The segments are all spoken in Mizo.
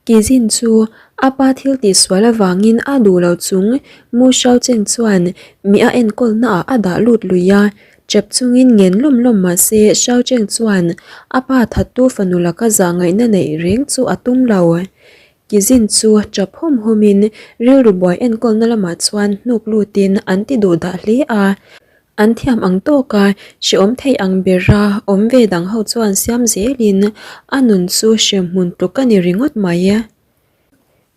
Kizin chu a pa thil tihsual avangin a duh lo chung Mu Xiaocheng chuan mi a enkawlnaah a dah lut lui a, chep chungin ngen lawm lawm mah se Xiaocheng chuan a pa thattu fanu laka zahngaihna neih reng chu a tum lo. Kizin chu chap hawm hawmin rilru buai enkawlna lamah chuan hnuk lutin an ti duh dah hle a. An thiam ang tawka hrehawm thei ang bera awm ve dang ho chuan siam zelin a nun chu hremhmun tluk a ni ringawt mai.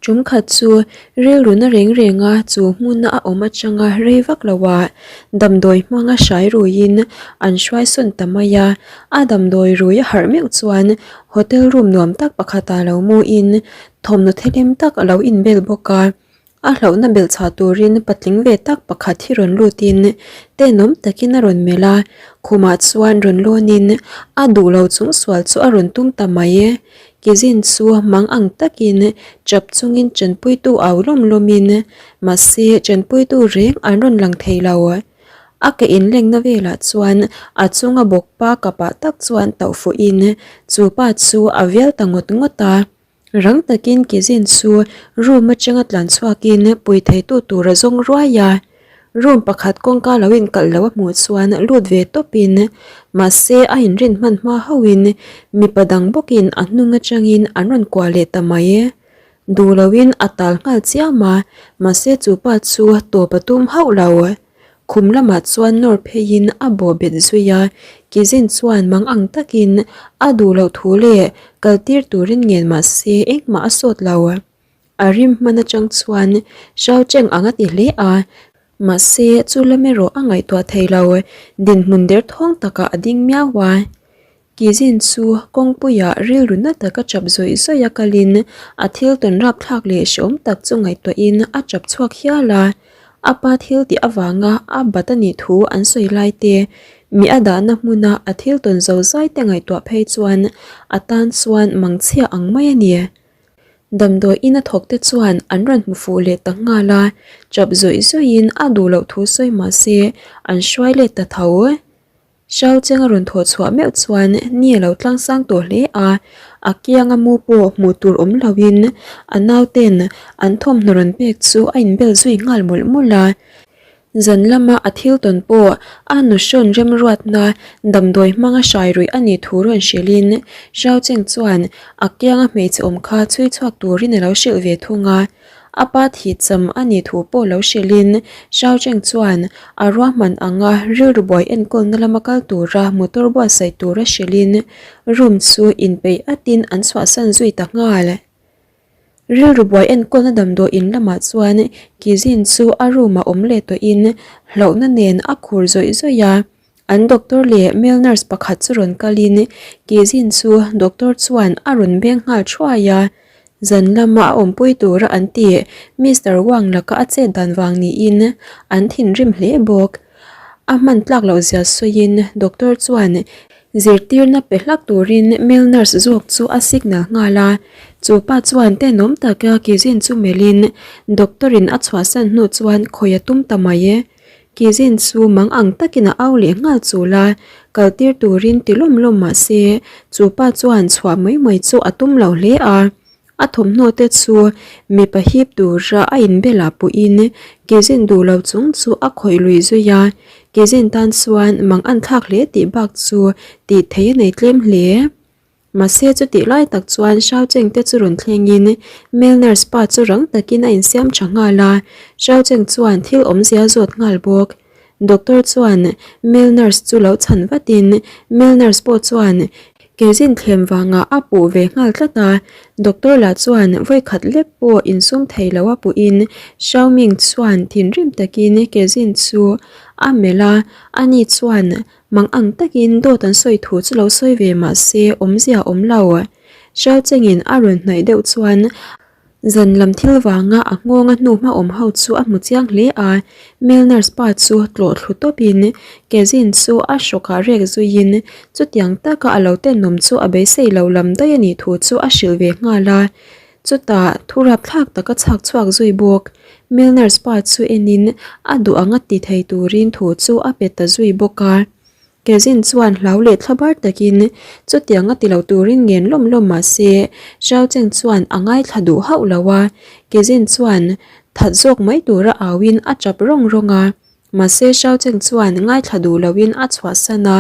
Tum khat chu rilru na reng renga chu hmuna a awm atanga rei vak loah damdawi hmanga hrai ruiin an hruai sawn ta mai a, a damdawi rui a harh meuh chuan hotel room nuam tak pakhatah lo muin thawmhnaw thelem tak a lo inbel bawk a. A hlauhna belh chhah turin patling ve tak pakhat hi rawn lutin tenawm takin a rawn melh a, khumah chuan rawn lawnin a duh lo chung sual chu a rawn tum ta mai e. Kizin chu mang ang takin chap chungin tanpuitu au lawm lawmin mahse tanpuitu reng an rawn lang thei lo. A ke inlengna velah chuan a chunga bawkpa kapah tak chuan tauh fuhin chu pa chu a vial ta ngawt ngawt a. Rang takin Kizin chu room atanga tlan chhuakin pui theitu tur a zawng ruai a, room pakhat kawngka lo inkalh lo a hmuh chuan lut ve tawpin mahse a inrin hman hma hauhin mipa dang bawkin a hnung atangin an rawn kuah leh ta mai. Duh loin a tal nghal chiam a, mahse chu pa chu tawp a tum hauh lo. Khum lamah chuan nawr pheiin a bawh bet zui a, Kizin chuan mang ang takin a duh loh thu leh kal tir turin ngen mah se engmah a sawt lo. A rim hman atang chuan Xiao Cheng ang a ti hle a, mahse chu lam erawh a ngaihtuah thei lo, dinhmun derthawng takah a ding miau a. Kizin chu kawngpuiah rilru na taka chap zawih zawih a kalin a thil tawn rapthlak leh hrehawm tak chu ngaihtuahin a chap chhuak hial a. A pa thil tih avanga a bat a nih thu an sawi lai te, mi a dahna hmuna a thil tawn zo zai te ngaihtuah phei chuan a tan chuan mangchhia ang mai a ni. Damdawi in a thawk te chuan an rawn hmu fuh leh ta nghal a, chap zawih zawihin a duh loh thu sawi mah se an hruai let ta tho. Xiao Cheng a rawn thawh chhuah meuh chuan ni a lo tlang sang tawh hle a, a kianga mu pawh hmuh tur awm loin a nauten an thawmhnaw rawn pek chu a inbel zui nghal mawlh mawlh a. Zan lama a thil tawn pawh a nuhrawn remruatna damdawi hmanga hrai ruih a nih thu rawn hrilhin Xiao Cheng chuan a kianga hmeichhe awm kha chhui chhuak turin a lo hrilh ve thung a. A pa thih cham a nih thu pawh lo hrilhin Xiao Cheng chuan a ruahman anga rilru buai enkawlna lama kal tura motor buatsaih tura hrilhin room chu inpeih atin an chhuahsan zui ta nghal. Rilru buai enkawlna damdawi in lamah chuan Kizin chu a room ah awm leh tawhin hlauhna nen a khur zawih zawih a. An doctor leh male nurse pakhat chu rawn kalin Kizin chu doctor chuan a rawn beng nghal thuai a, zan lama a awmpui tura an tih Mister Wang laka a chet dan vang niin an thinrim hle bawk. A hman tlak loh zia sawiin doctor chuan zirtirna pe hlak turin male nurse zawk chu a signal nghal a, chu pa chuan tenawm taka Kizin chu melhin doctor in a chhuahsan hnu chuan khawi a tum ta mai e. Kizin chu mang ang takin a au leh nghal chul a, kal tir turin ti lawm lawm mah se chu pa chuan chhuah mai mai chu a tum lo hle a. A thawmhnaw te chu mipa hip tura a inbel ah puhin Kizin duh lo chung chu a khawih lui zui a, Kizin tan chuan mang an thlak hle tih bak chu tih theih a nei tlem hle. Mahse chutih lai tak chuan Xiao Cheng te chu rawn thlengin male nurse pa chu rang takin a insiam tha nghal a, Xiao Cheng chuan thil awmzia zawt nghal bawk. Doctor chuan male nurse chu lo chhan vatin male nurse pawh chuan kezin thlem vangah a puh ve nghal tlat a, doctor lah chuan vawikhat lek pawh insum thei lo a puhin Xiao Ming chuan thinrim takin kezin chu a melh a, ani chuan Mang ang takin dawt an sawi thu chu lo sawi ve mah se awmzia awm lo. Xiao Chengin a rawn hnaih deuh chuan zan lam thil vanga a nghawnga hnu hma awm ho chu a hmu chiang hle a, male nurse pa chu tlawh thlu tawpin Kezin chu a hrawkah rek zuiin chutiang taka a lo tenawm chu a beisei lo lam daih a nih thu chu a hrilh ve nghal a. Chutah thu rapthlak taka chhak chhuak zui bawk. Male nurse pa chu enin a duh anga ti thei turin thu chu a pe ta zui bawk a. Kezin chuan hlau leh thlabar takin chutiang a ti lo turin ngen lawm lawm mah se Xiao Cheng chuan a ngaithla duh hauh lo a, Kezin chuan that zawk mai tura auin a tap rawng rawng a. Mahse Xiao Cheng chuan ngaithla duh loin a chhuahsan a,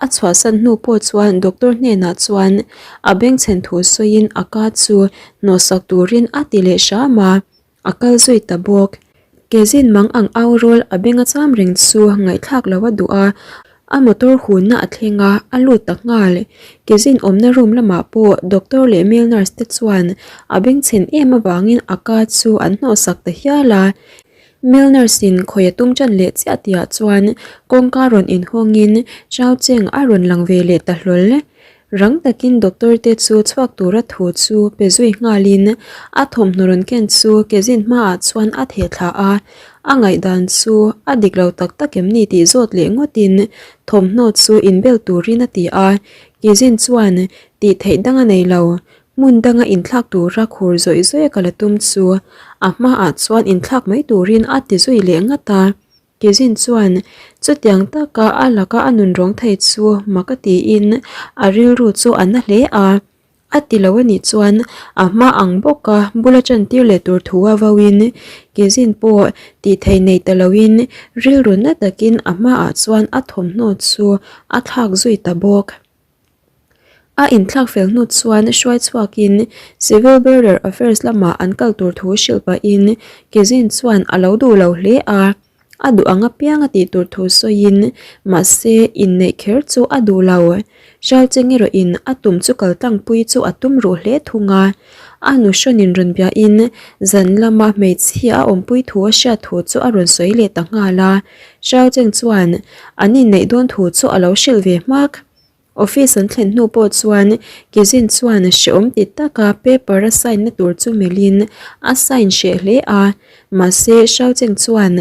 a chhuahsan hnu pawh chuan doctor hnenah chuan a bengchhen thu sawiin a ka chu hnawhsak turin a ti leh hram a. A kal zui ta bawk. Kezin mang ang au rawl a beng a cham reng chu ngaihthlak lo a duh a, a motor hunna a thleng a, a lut ta nghal. Kezin awmna room lamah pawh doctor leh male nurse te chuan a bengchhen em avangin a ka chu an hnawhsak ta hial a. Male nurse in khawi a tum tan leh chiah tihah chuan kawngka rawn inhawngin Chau Cheng a rawn lang ve leh ta hlawl. Rang takin doctor te chu chhuak tura thu chu pe zui nghalin a thawmhnaw rawn ken chu kezin hmaah chuan a theh thla a, a ngaihdan chu a dik lo tak tak em ni tih zawt leh ngawtin thawmhnaw chu inbel turin a ti a, kezin chuan tih theih dang a nei lo, hmun danga inthlak tura khur zawih zawih a kal a tum chu a hmaah chuan inthlak mai turin a ti zui leh ngat a. Kezin chuan chutiang taka a laka a nun rawng thei chu mak a tiin a rilru chu a na hle a. A ti lo a nih chuan a hma ang bawka bula chantir leh tur thu a vauin Kezin pawh tih thei nei ta loin rilru na takin a hmaah chuan a thawmhnaw chu a thlak zui ta bawk. A inthlak fel hnu chuan hruai chhuakin Civil Border Affairs lamah an kal tur thu hrilh pahin Kezin chuan a lo duh lo hle a, a duh ang apiang a tih tur thu sawiin mahse inneih kher chu a duh lo. Hrialcheng erawhin a tum chu kal tlangpui chu a tum ruh hle thung a, a nu hrawnin rawn biahin zan lama hmeichhia a awmpui thu a hriat thu chu a rawn sawi leh ta nghal a, Hrialcheng chuan an inneih dawn thu chu a lo hrilh ve hmak. Office an thlen hnu pawh chuan Kizin chuan hrehawm ti taka paper a sign na tur chu melhin a sign hreh hle a, mahse Xiaocheng chuan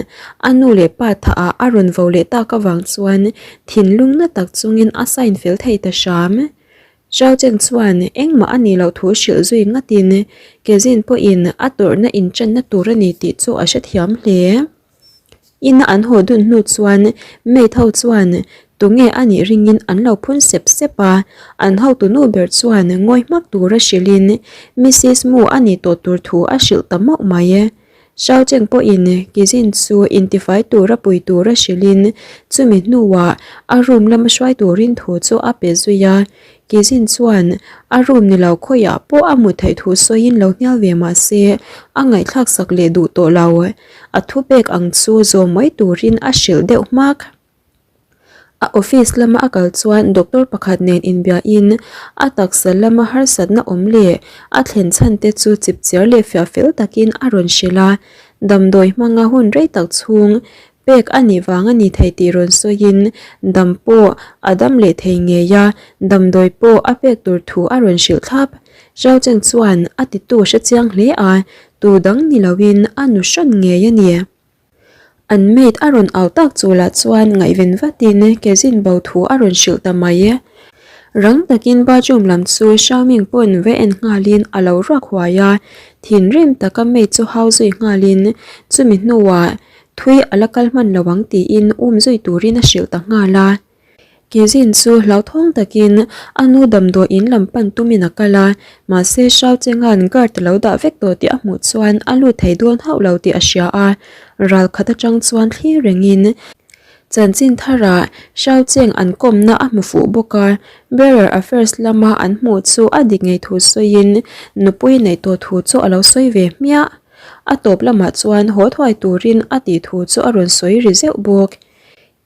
a nu leh pa thah ah a rawn vo leh tak avang chuan thinlung na tak chungin a sign fel thei ta hram. Xiaocheng chuan engmah a nih loh thu hrilh zui ngatin Kizin pawhin a tawrhna inṭanna tur a ni tih chu a hrethiam hle. Ina an haw dun hnu chuan maid ho chuan tunge a nih ringin an lo phun sep sep a, an hotu nu ber chuan ngawi hmak tura hrilhin Missis Mu a nih tawh tur thu a hrilh ta mauh mai. Xiao Cheng pawhin Kizin chu intifai tura pui tura hrilhin chumi hnuah a room lama hruai turin thu chu a pe zui a, Kizin chuan a room ni lo khawiah pawh a hmu theih thu sawiin lo hnial ve mah se a ngaihthlak sak leh duh tawh lo. A thupek ang chu zawm mai turin a hrilh deuh hmak. A office lama a kal chuan doctor pakhat nen inbiain a taksa lama harsatna awm leh a thlen chhan te chu chipchiar leh fiah fel takin a rawn hrilh a. Damdawi hmanga hun rei tak chhung Pek a nih vang a ni thei tih rawn sawiin dam pawh a dam leh thei ngei a, damdawi pawh a pek tur thu a rawn hrilh thlap. Zhao Cheng chuan a titu hre chiang hle a, tu dang ni loin a nu hrawn ngei a ni. An maid a rawn au tak chu lah chuan ngaihven vatin kezin bo thu a rawn hrilh ta mai. Rang takin bathroom lam chu Xiaoming pawn va en nghalin a lo ruak huai a, thinrim taka maid chu hau zui nghalin chumi hnuah Thui a la kal hman lo ang tiin um zui turin a hrilh ta nghal a. Kizin chu hlauthawng takin a nu damdawi in lam pan tumin a kal a, mahse Xiao Chenga'n guard a lo dah vek tawh tih a hmuh chuan a lut thei dawn hauh lo tih a hria a, ral khat atang chuan thlir rengin chanchin tharah Xiao Cheng an kawmna a hmu fuh bawk a, Bearer Affairs lama an hmuh chu a dik ngei thu sawiin nupui neih tawh thu chu a lo sawi ve hmiah. A tawp lamah chuan haw thuai turin a tih thu chu a rawn sawi ri zeuh bawk.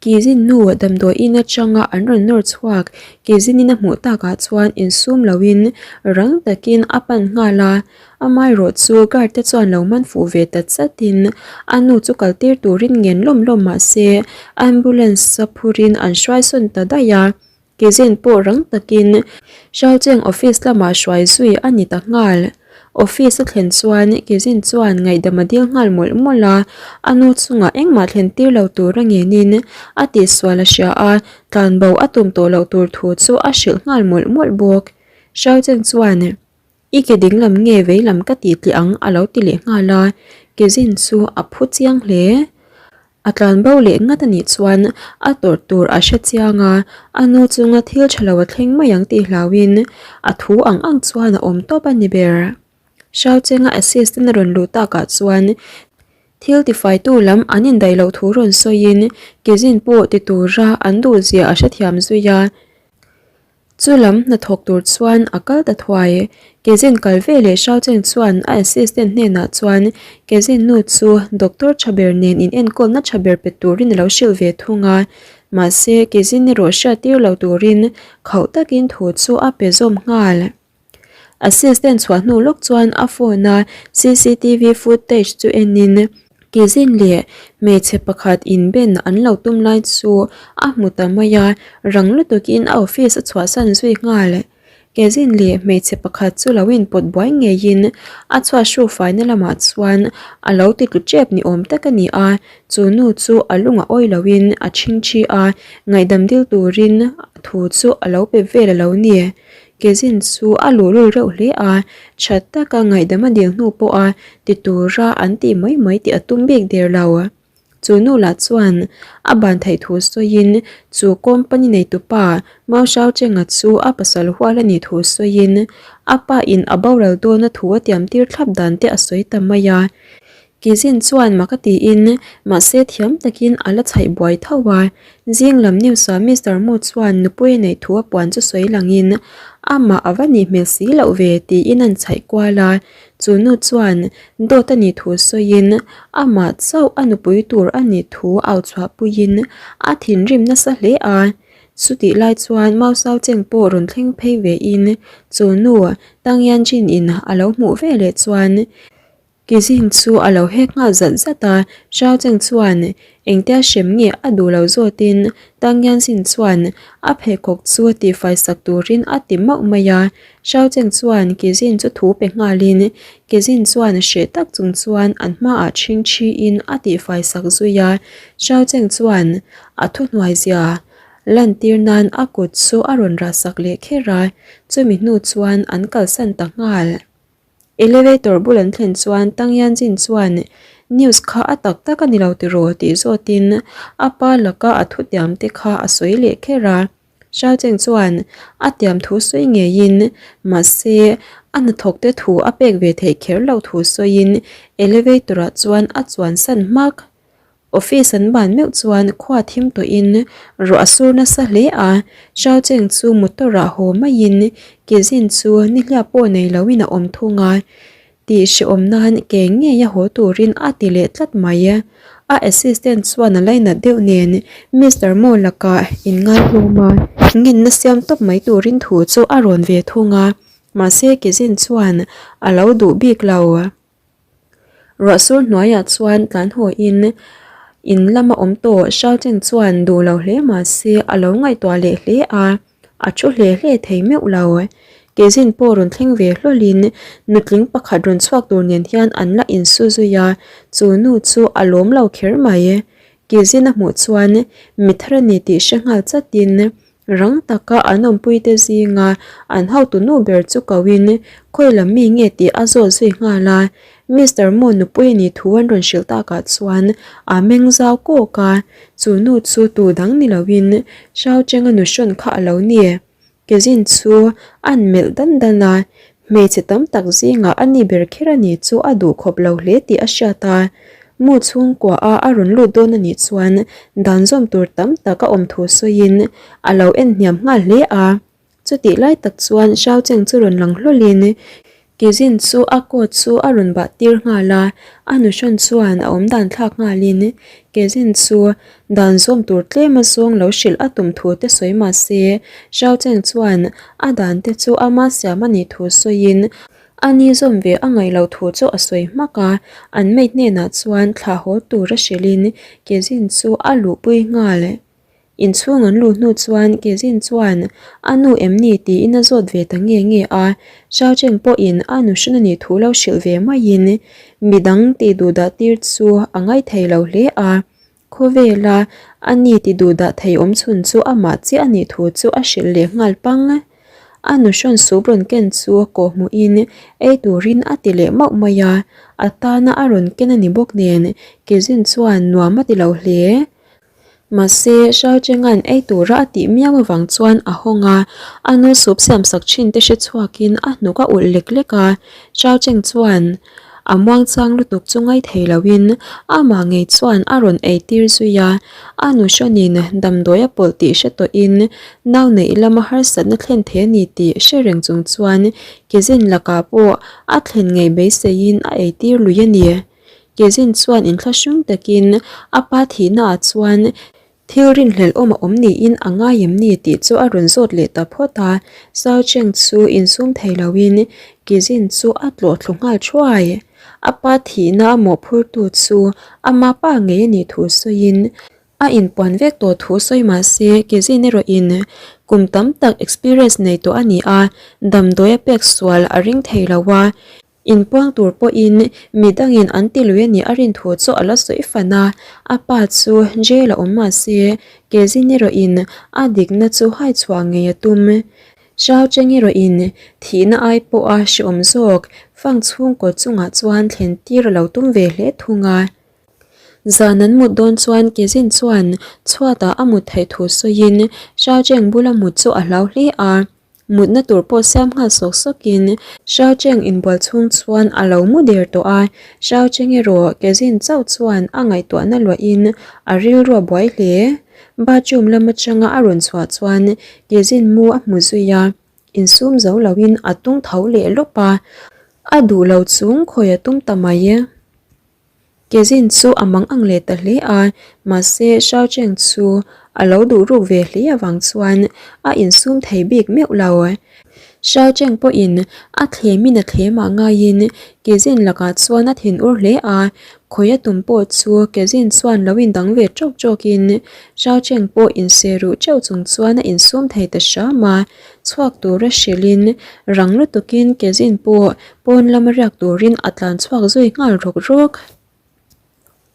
Kizin nu damdawiin atanga an rawn nawr chhuak Kizinin a hmuh takah chuan insum loin rang takin a pan nghal a, amaherawh chu guard te chuan lo man fuh ve ta chatin a nu chu kaltir turin ngen lawm lawm mah se ambulance a phurin an hruaisawn ta daih a. Kezen pawh rang takin Xiaocheng office lamah hruai zui a ni ta nghal. Office a thlen chuan Kezen chuan ngaihdam a dil nghal mawlh mawlh a, a nu chungah engmah thlen tir lo tur a ngenin a tihsual a hria a, tlanbo a tum tawh loh tur thu chu a hrilh nghal mawlh mawlh bawk. Xiaocheng chuan, I ke dinglam nge veilam ka tih tliah ang a lo ti leh nghal a, Kezin chu a phu chiang hle. A tlan bo leh ngat a nih chuan a tawrh tur a hre chiang a, a nu chunga thil tha lo a thleng mai ang tih hlauhin a thu ang ang chuan a awm tawp a ni ber. Hriauchenga assistant a rawn luh takah chuan thil tifaitu lam an indaih loh thu rawn sawiin Kezin pawh ti tura an duhzia a hrethiam zui a. Chu lam hnathawk tur chuan a kal ta thuai. Kezin kal ve leh Hriaucheng chuan a assistant hnenah chuan Kezin nu chu doctor tha ber nen in enkawlna tha ber pe turin a lo hrilh ve thung a. Mahse, Kezin erawh hriattir lo turin khauh takin thu chu a pe zawm nghal. Assistant chhuah hnu lawk chuan a phone a cctv footage chu enin Kizin leh hmeichhe pakhat inben an lo tum lai chu a hmu ta mai a, rang lutukin a office a chhuahsan zui nghal. Kezin leh hmeichhe pakhat chu lo inpawt buai ngeiin a chhuat hru faina lamah chuan a lo ti tlu tep ni awm tak a ni a, chu nu chu a lung a awi loin a chhingchhi a, ngaihdam dil turin thu chu a lo pe vel a lo ni. Kezin chu a luhlul reuh hle a, tha taka ngaihdam a dil hnu pawha ti tura an tih mai mai tih a tum bik der lo. Chu nu lah chuan a ban theih thu sawiin chu company neitupa Mau Hriau Chenga chu a pasal hual a nih thu sawiin a pa in a boral dawna thu a tiam tir thlap dan te a sawi ta mai a. Kizin chuan mak a tiin, mahse thiam takin a la chhaih buai tho a. Zing lam news ah Mister Mu chuan nupui a neih thu a puan chu sawi langin, amah a va nih hmel si loh ve tiin an chhaih kual a. Chu nu chuan dawt a nih thu sawiin, amah chauh a nupui tur a nih thu au chhuah puiin a thinrim nasa hle a. Chutih lai chuan Mau Sau Cheng pawh rawn thleng phei vein, chu nu Tang Yan Jin in a lo hmuh veleh chuan, Kizing chu a lo hek nghal zat zat a, Zhao Cheng chuan engtia hrem nge a duh lo zawtin Tang Yanxin chuan a pheikhawk chu tihfai sak turin a ti mauh mai a. Zhao Cheng chuan Kizing chu thu pe nghalin Kizing chuan hreh tak chung chuan an hmaah chhingchhiin a tihfai sak zui a. Zhao Cheng chuan a thuhnuai zia lantir nan a kut chu a rawn rah sak leh kher a, chumi hnu chuan an kalsan ta nghal. Elevator bul an thlen chuan Tang Yanjin chuan news kha a tak tak a ni lo tiraw tih zawtin a pa laka a thutiam te kha a sawi leh kher a. Xiao Cheng chuan a tiam thu sawi ngeiin mahse a hnathawk te thu a pek ve theih kher loh thu sawiin elevator ah chuan a chuan san hmak. Office an ban meuh chuan khua thim tawhin ruah a sur nasa hle a, Zhao Cheng chu motor ah haw maiin Kezin chu nihliap pawh nei loin a awm thung a, tih hrehawm nan ke ngei a haw turin a ti leh tlat mai. A assistant chuan a lainat deuh nen Mister Mo lakah inngaihawm a, ngenna siam tawp mai turin thu chu a rawn ve thung a, mahse Kezin chuan a lo duh bik lo. Ruah sur hnuaiah chuan tlan hawiin in lama awm tawh Hriau Cheng chuan duh lo hle mah se a lo ngaihtuah leh hle a, a thu hle hle thei meuh lo. Kezin pawh rawn thleng ve hlawlin nutling pakhat rawn chhuak tur nen hian an la insu zui a, chu nu chu a lawm lo kher mai. Kezin a hmuh chuan mi thar a ni tih hre nghal chatin Rang taka an awmpuite zinga an hotu nu ber chu koin khawi lam mi nge tih a zawt zui nghal a, Mister Moon nupui a nih thu an rawn hrilh takah chuan a meng zau kawk a, chu nu chu tu dang ni loin Xiao Cheng-a nuhrawn kha a lo ni. Kezin chu an melh dan dan a, Hmeichhe tam tak zingah a ni ber kher a nih chu a duh khawp lo hle tih a hriat a, mu chhungkua a a rawn lut dawn a nih chuan dan zawm tur tam tak a awm thu sawiin a lo en hniam nghal hle a. Chutih lai tak chuan Xiao Cheng chu rawn lang hlawlin Kizin chu a coat chu a rawn bah tir nghal a, a nuhrawn chuan a awm dan thlak nghalin Kezin chu Dan zawm tur tlem a zawng lo hrilh a tum thu te sawi mah se, Zhao Cheng chuan a dan te chu ama siam a nih thu sawiin a ni zawm ve a ngaih loh thu chu a sawi hmak a, an maid hnenah chuan thlah haw tur a hrilhin Kezin chu a luhpui nghal. Inchhung an luh hnu chuan Kezin chuan a nu em ni tiin a zawt ve ta nge nge a, Zhao Cheng pawhin a nu hran a nih thu lo hrilh ve maiin midang tih duh dah tir chu a ngaithei lo hle a. Khawvela a ni ti duh dah thei awm chhun chu amah chiah a nih thu chu a hrilh leh nghal pang. A nu hrawn sup rawn ken chu kawh hmuhin ei turin a ti leh mauh mai a, a tana a rawn ken a ni bawk nen Kezin chuan nuam a ti lo hle. Mahse, Hralchenga'n ei tura a tih miau avang chuan a hawng a, a nu sup siamsak thin te hre chhuakin a hnuk a ulh lek lek a. Hralcheng chuan a muangchang lutuk chu ngai thei loin amah ngei chuan a rawn ei tir zui a, a nu hrawnin damdawi a pawlh tih hre tawhin nau neih lama harsatna thlen thei a ni tih hre reng chung chuan Kezin lakah pawh a thlen ngei beiseiin a ei tir lui a ni. Kezin chuan inthlahrung takin a pa thihnaah chuan thil rinhlelh awm a awm niin a ngai em ni tih chu a rawn zawt leh ta phawt a, Zhao Cheng chu insum thei loin Kezin chu a tlawh thlu nghal thuai. A pa thihna a mawhphurtu chu ama pa ngei a nih thu sawiin A inpuan vek tawh thu sawi mah se, Kezin erawhin kum tam tak experience nei tawh a ni a, damdawi a pek sual a ring thei lo a, Inpuang tur pawhin mi dangin an ti lui a nih a rin thu chu a la sawi fan a, a pa chu jail a awm mah se, Kezin erawhin a dikna chu hai chhuah ngei a tum. Hrau Cheng erawhin thihna ai pawha hrehawm zawk fang chhungkaw chungah chuan thlen tir a lo tum ve hle thung a. Zan an mut dawn chuan Kezin chuan chhuatah a mut theih thu sawiin Hrau Cheng bula mut chu a hlau hle a. Mutna tur pawh siam nghal sawk sawkin Xiao Cheng inbual chhung chuan a lo mu der tawh a, Xiao Cheng erawh Kezin chauh chuan a ngaihtuahna luahin a rilru a buai hle. Bathroom lam atanga a rawn chhuah chuan Kezin mu a hmu zui a, insum zo loin a tung tho leh lawp a, a duh lo chung khawi a tum ta mai. Kezin chu a mang ang leh ta hle a, mahse Xiao Cheng chu a lo duh ruk ve hle avang chuan a insum thei bik meuh lo. Xiao Cheng pawhin a thlemin a thlem ah ngaiin Kezin lakah chuan a thinur hle a, khawi a tum pawh chu Kezin chuan lo indang ve tawk tawkin Xiao Cheng pawh inseh ruh teuh chung chuan a insum thei ta hram a, chhuak tura hrilhin rang lutukin Kezin pawh Pawn lama riak turin a tlan chhuak zui nghal rawk rawk.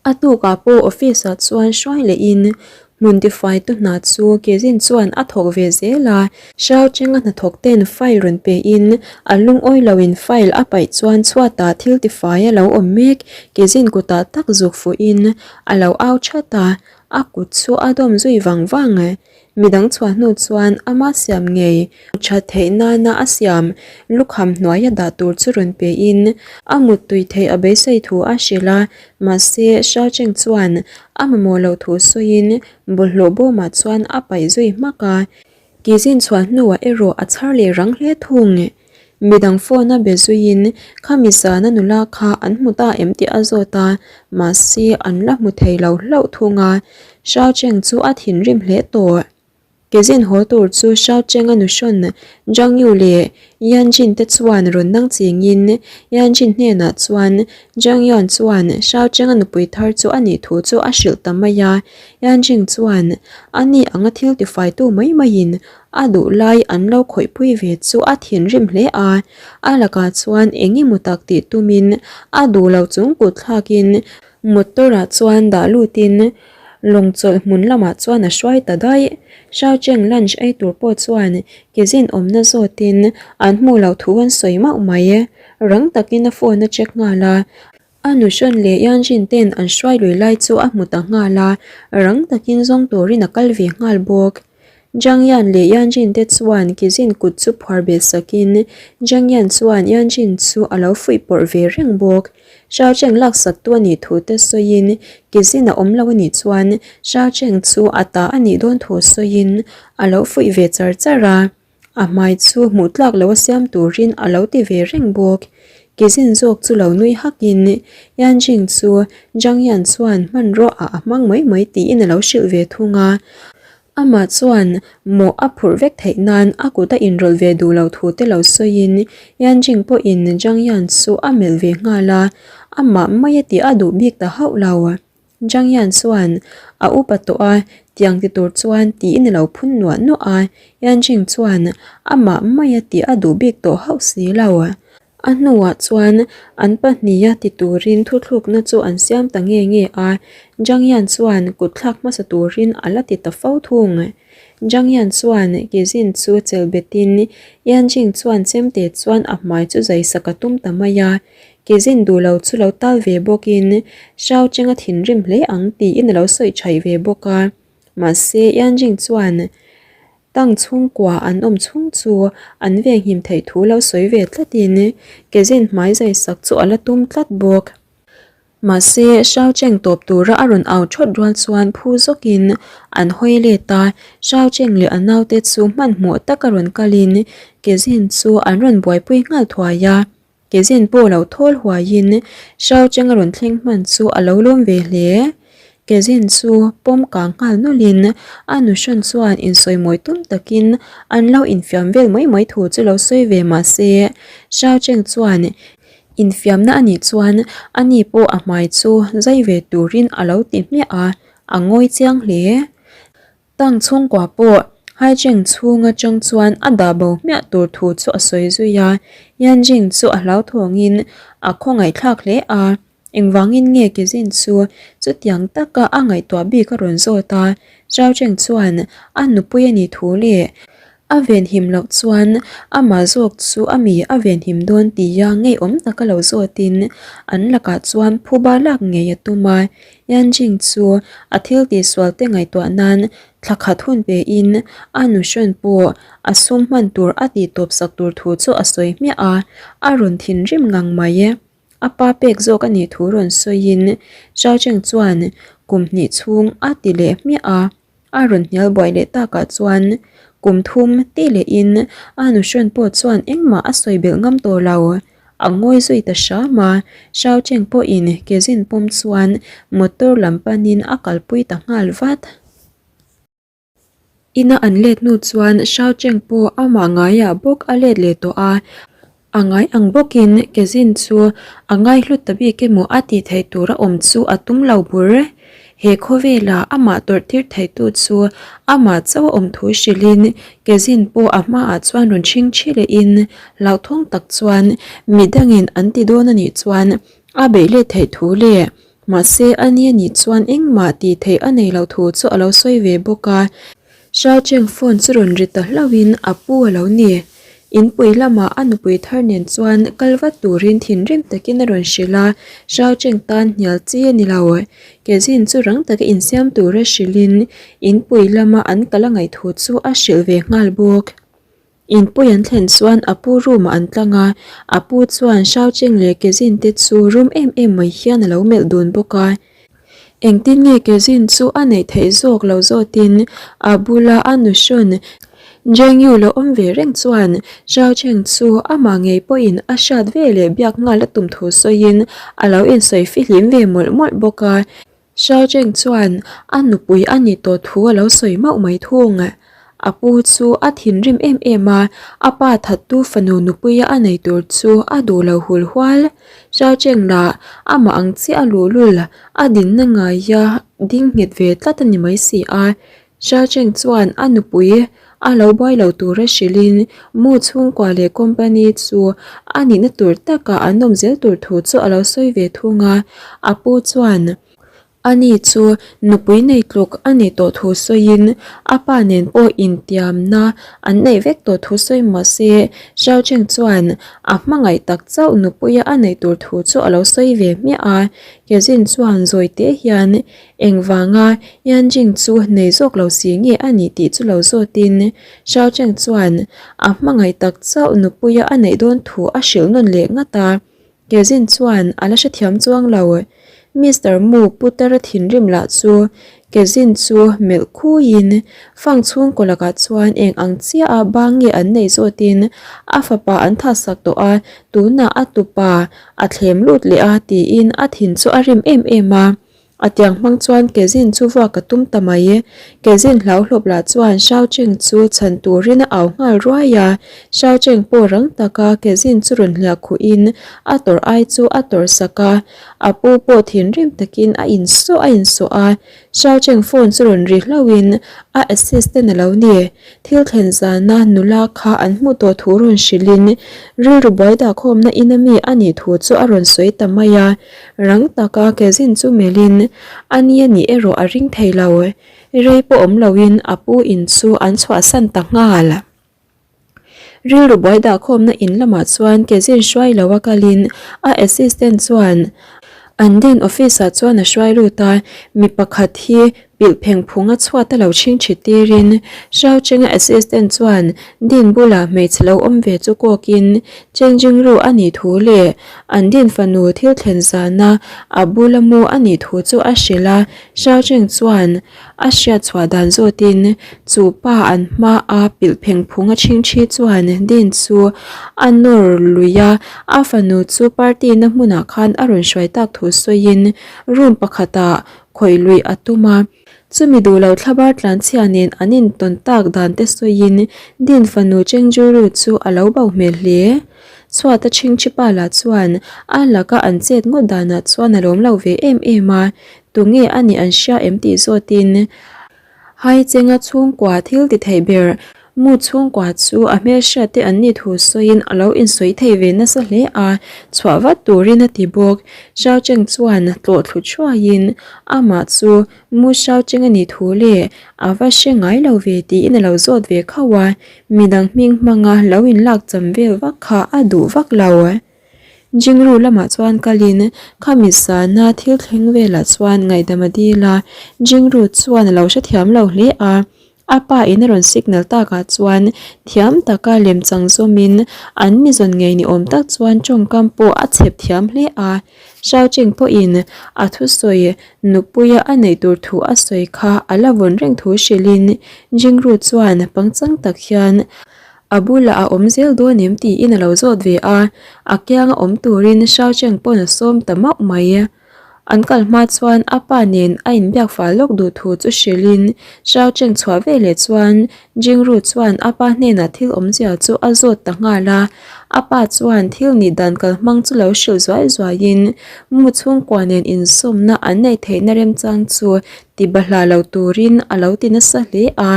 A tukah pawh office ah chuan hruai lehin hmun tifai tu hna chu Kezin chuan a thawk ve zel a. Xiao Cheng-a hnathawk ten file rawn pe in a lungawi lo in file a paih chuan chhuatah thil tifai a lo awm mek. Kezin kutah tak zuk fuh in a lo au that a, a kut chu a dawm zui vang vang. Midang chhuah hnu chuan ama siam ngei that theih nana a siam lukham hnuaia dah tur chu rawn pe in a muttui theih a beisei thu a hrilh a, mahse Xiao Cheng chuan a mamawh loh thu sawiin bawlhhlawh bawmah chuan a paih zui hmak a, Kizin chhuah hnuah erawh a chhar leh rang hle thung. Midang phone a be zuiin khami zana nula kha an hmu ta em tih a zawt a, mahse an la hmu thei lo hlauh thung a, Xiao Cheng chu a thinrim hle tawh. Kezin haw tur chu Xiao Cheng a nuhrawn Zhang Yu leh Yan Jin te chuan rawn nang chingin Yan Jin hnenah chuan Zhang Yuan chuan Xiao Cheng a nupui thar chu a nih thu chu a hrilh ta mai a, Yan Jin chuan a ni anga thil tifaitu mai maiin A duh lai an lo khawihpui ve chu a thinrim hle a, a lakah chuan eng emaw tak tih tumin a duh lo chung kut thlakin motor ah chuan dah lutin lawng chawlh hmun lamah chuan a hruai ta daih. Xiao Cheng lunch ei tur pawh chuan kezin awmna zawtin an hmuh loh thu an sawi mauh mai. Rang takin a phone a check nghal a. A nuhrawn leh Yanjin ten an hruai lui lai chu a hmu ta nghal a, rang takin zawng turin a kal ve nghal bawk. Zhang Yan leh Yanjin te chuan Kizin kut chu phuar beh sakin Zhang Yan chuan Yanjin chu a lo fuih pawrh ve reng bawk. Xiao Cheng laksak tu a nih thu te sawiin Kizin a awm lo a nih chuan Xiao Cheng chu a ta a nih dawn thu sawiin a lo fuih ve char char a. A hmai chu hmuh tlak lo a siam turin a lo ti ve reng bawk. Kezin zawk chu lo nui hakin Yanjing chu Zhang Yan chuan hmanraw ah a hmang mai mai tiin a lo hrilh ve thung a. Amah chuan mawh a phurh vek theih nan a kut a inrawlh ve duh loh thu te lo sawiin Yanjing pawhin Zhang Yan chu a melh ve nghal a, amah mai a tih a duh bik ta hauh lo. Zhang Yan chuan a upa tawh a, tiang ti tur chuan tiin a lo phun nuah nuah a, Yan Jing chuan amah maia tih a duh bik tawh hauh si lo. A hnuah chuan an pahniha ti turin thuthlukna chu an siam ta nge nge a, Zhang Yan chuan kut thlak hmasa turin a la ti ta fo thung. Zhang Yan chuan Kezin chu chelh betin Yan Jing chuan chemte chuan a hmai chu zai sak a tum ta mai a. Kezin duh lo chu lo tal ve bawkin Shao Cheng a thinrim hle ang tiin a lo sawi thaih ve bawk a. Mahse Yan Jing chuan Tang chhungkua an awm chhung chu an venghim theih thu lo sawi ve tlatin Kezin hmai zai sak chu a la tum tlat bawk. Mahse, Shao Cheng tawp tura a rawn au thawt rual chuan phu zawkin an hawi let a, Shao Cheng leh a naute chu hmanhmawh taka rawn kalin Kezin chu an rawn buaipui nghal thuai a. Kezin pawh lo thawl huaiin Shao Cheng a rawn thleng hman chu a lo lawm ve hle. Kezin chu pawm kang nghal nawlhin a nuhrawn chuan insawimawi tum takin an lo infiam vel mai mai thu chu lo sawi ve mahse, Shao Cheng chuan Infiamna a nih chuan ani pawh a hmai chu zai ve turin a lo ti hmiah a, a ngawi chiang hle. Tang chhungkua pawh Haicheng chhung atang chuan a dah bo hmiah tur thu chu a sawi zui a, Yanjing chu a hlauthawngin a khawngaihthlak hle a, engvangin nge Kezin chu chutiang taka a ngaihtuah bik a rawn zawt a, Zhaocheng chuan a nupui a nih thu leh A venhim loh chuan amah zawk chu a mi a venhim dawn tia ngeiawm taka lo zawtin an lakah chuan phuba lak ngei a tum a. Yanjing chu a thil tihsual te ngaihtuah nan thla khat hun pein a nuhrawn pawh a sum hman tur a tih tawp sak tur thu chu a sawi hmiah a, a rawn thinrim ngang mai. A pa pek zawk a nih thu rawn sawiin Zhao Cheng chuan kum hnih chhung a ti leh hmiah a. A rawn hnial buai leh takah chuan kum thum ti lehin a nuhrawn pawh chuan engmah a sawi belh ngam tawh lo. A ngawi zui ta hram a, Shao Cheng pawhin kezin pawm chuan motor lam panin a kalpui ta nghal vat. Ina an let hnu chuan Shao Cheng pawh amah ngaiah bawk a let leh tawh a, A ngai ang bawkin Kezin chu a ngai hlut ta bik emaw a tih theih tur a awm chu a tum lo bur. He khawvela amah tawrh tir theitu chu amah chauh a awm thu hrilhin Kezin pawh a hmaah chuan rawn chhing thi lehin hlauhthawng tak chuan midangin an ti dawn a nih chuan a beih let theih thu leh mahse a ni a nih chuan engmah tih theih a nei lo thu chu a lo sawi ve bawk a. Shao Cheng phone chu rawn ri ta hlauhin a pu a lo ni. Inpui lamah a nupui thar nen chuan kal vat turin thinrim takin a rawn hrilh a, Shao Cheng tan hnial chi a ni lo. Kezin chu rang taka insiam tura hrilhin inpui lama an kal a ngaih thu chu a hrilh ve nghal bawk. Inpui an thlen chuan a pu room ah an tlang a, a pu chuan Shao Cheng leh Kezin te chu rum em em mai hian a lo melh dun bawk a. Engtin nge Kezin chu a neih theih zawk lo zawtin a bula a nuhrawn Zheng Yu lo awm ve reng chuan Zhao Cheng chu amah ngei pawhin a hriat ve leh biak nghal a tum thu sawiin a lo insawi fihlim ve mawlh mawlh bawk a. Zhao Cheng chuan a nupui a ni tawh thu a lo sawi mauh mai thung. A pu chu a thinrim em em a, a pa thattu fanu nupuia a nei tur chu a duh lo hul hual. Zhao Cheng lah amah ang chiah a luhlul, a dinna ngaia ding nghet ve tlat a ni mai si a. Zhao Cheng chuan a nupui a lo buai lo tura hrilhin mu chhungkua leh company chu a nihna tur takah an awm zel tur thu chu a lo sawi ve thung a. A pu chuan. Ani chu nupui nei tluk a nih tawh thu sawiin a pa nen pawh intiamna an neih vek tawh thu sawi mah se, Xiao Cheng chuan a hmangaih tak chauh nupuia a neih tur thu chu a lo sawi ve hmiah a. Kezin chuan zawi te hian engvanga Yanjing chu nei zawk lo si nge a nih tih chu lo zawtin Xiao Cheng chuan a hmangaih tak chauh nupuia a neih dawn thu a hrilh nawn leh ngat a. Kezin chuan a la hrethiam chuang lo. Mister Mu putar a thinrim lah chu Kezin chu melh khuiin fang chhungkaw lakah chuan eng ang chiah a bang nge an neih zawtin a fapa an thahsak tawh a, tunah a tupa a thlem lut leh a tiin a thin chu a rim em em a. A tiang hmang chuan Kezin chu vuak a tum ta mai. Kezin hlauhlawp lah chuan Shao Cheng chu chhan turin a au nghal ruai a. Shao Cheng pawh rang taka Kezin chu rawn hliah khuhin a tawrh ai chu a tawrh sak a. A pu pawh thinrim takin a insawh a insawh a. Shao Cheng phone chu rawn ri hlauhin a assistant a lo ni. Thil thlen zana nula kha an hmuh tawh thu rawn hrilhin rilru buai dahkhawmna ina mi a nih thu chu a rawn sawi ta mai a. Rang taka Kezin chu melhin a ni a nih erawh a ring thei lo. Rei pawh awm loin a pu in chu an chhuahsan ta nghal. Rilru buai dahkhawmna in lamah chuan Kezin hruai lo a kalin a assistant chuan an den office ah chuan a hruai lut a, mi pakhat hi pilh pheng phung a chhuat a lo chhing chhi tirin Xiaocheng-a assistant chuan Din bulah hmeichhe lo awm ve chu kawkin changing room a nih thu leh an Din fanu thil thlen zana a bula mu a nih thu chu a hrilh a, Xiaocheng chuan A hriat chhuah dan zawtin chu pa an hma a pilh pheng phung a chhing thi chuan Dean chu a nawr lui a, a fanu chu party na hmunah khan a rawn hruai tak thu sawiin room pakhatah khawih luih a tum a. Chumi duh lo thlabar tlanchhia nen an intawn tak dan te sawiin Dean fanu Chengzhuru chu a lo bo hmel hle. Chhuat a chhing thi pa lah chuan a laka an chet ngawt danah chuan a lawm lo ve em em a, Tunge a nih an hria em tih zawtin Haichenga chhungkua thil ti theih ber mu chhungkua chu a hmelhriat te an nih thu sawiin a lo insawi thei ve nasa hle a, chhuah vat turin a ti bawk. Xiaocheng chuan tlawh thlu thuaiin amah chu Mu Xiaocheng a nih thu leh a va hre ngai lo ve tiin a lo zawt ve khauh a, midang hming hmanga lo inlak cham vel vak kha a duh vak lo. Jingru lamah chuan kalin khami sana thil thleng velah chuan ngaihdam a dil a, Jingru chuan a lo hrethiam lo hle a, a pa in a rawn signal takah chuan thiam taka lemchang zawmin an mizawn ngei ni awm tak chuan tawngkam pawh a chhep thiam hle a, Xiaocheng pawhin a thusawi nupuia a neih tur thu a sawi kha a la vawn reng thu hrilhin Jingru chuan pangchang tak hian A bulah a awm zel dawn em tiin a lo zawt ve a, a kianga awm turin Xiaocheng pawn a sawm ta mauh mai. An kal hma chuan a pa nen a inbiak fal lawk duh thu chu hrilhin Xiaocheng chhuah ve leh chuan Jingru chuan a pa hnenah thil awmzia chu a zawt ta nghal a, a pa chuan thil nih dan kal hmang chu lo hrilh zuai zuaiin mu chhungkua nen insawmna an neih theihna remchang chu ti bahlah lo turin a lo ti nasa hle a.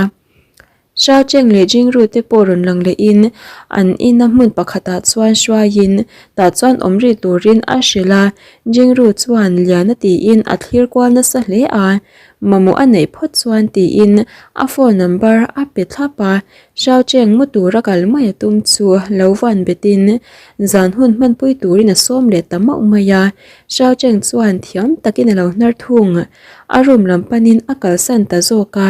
Xiaocheng leh Jingru te pawh rawn lang lehin an ina hmun pakhatah chuan hruaiin tah chuan awm rih turin a hrilh a, Jingru chuan lian a tiin a thlir kual nasa hle a, mamawh a neih phawt chuan tiin a phone number a pe thlap a, Xiaocheng mu tura kal mai a tum chu lo van betin zan hun hmanpui turin a sawm leh ta mauh mai a, Xiaocheng chuan thiam takin a lo hnar thung, a room lam panin a kalsan ta zawk a.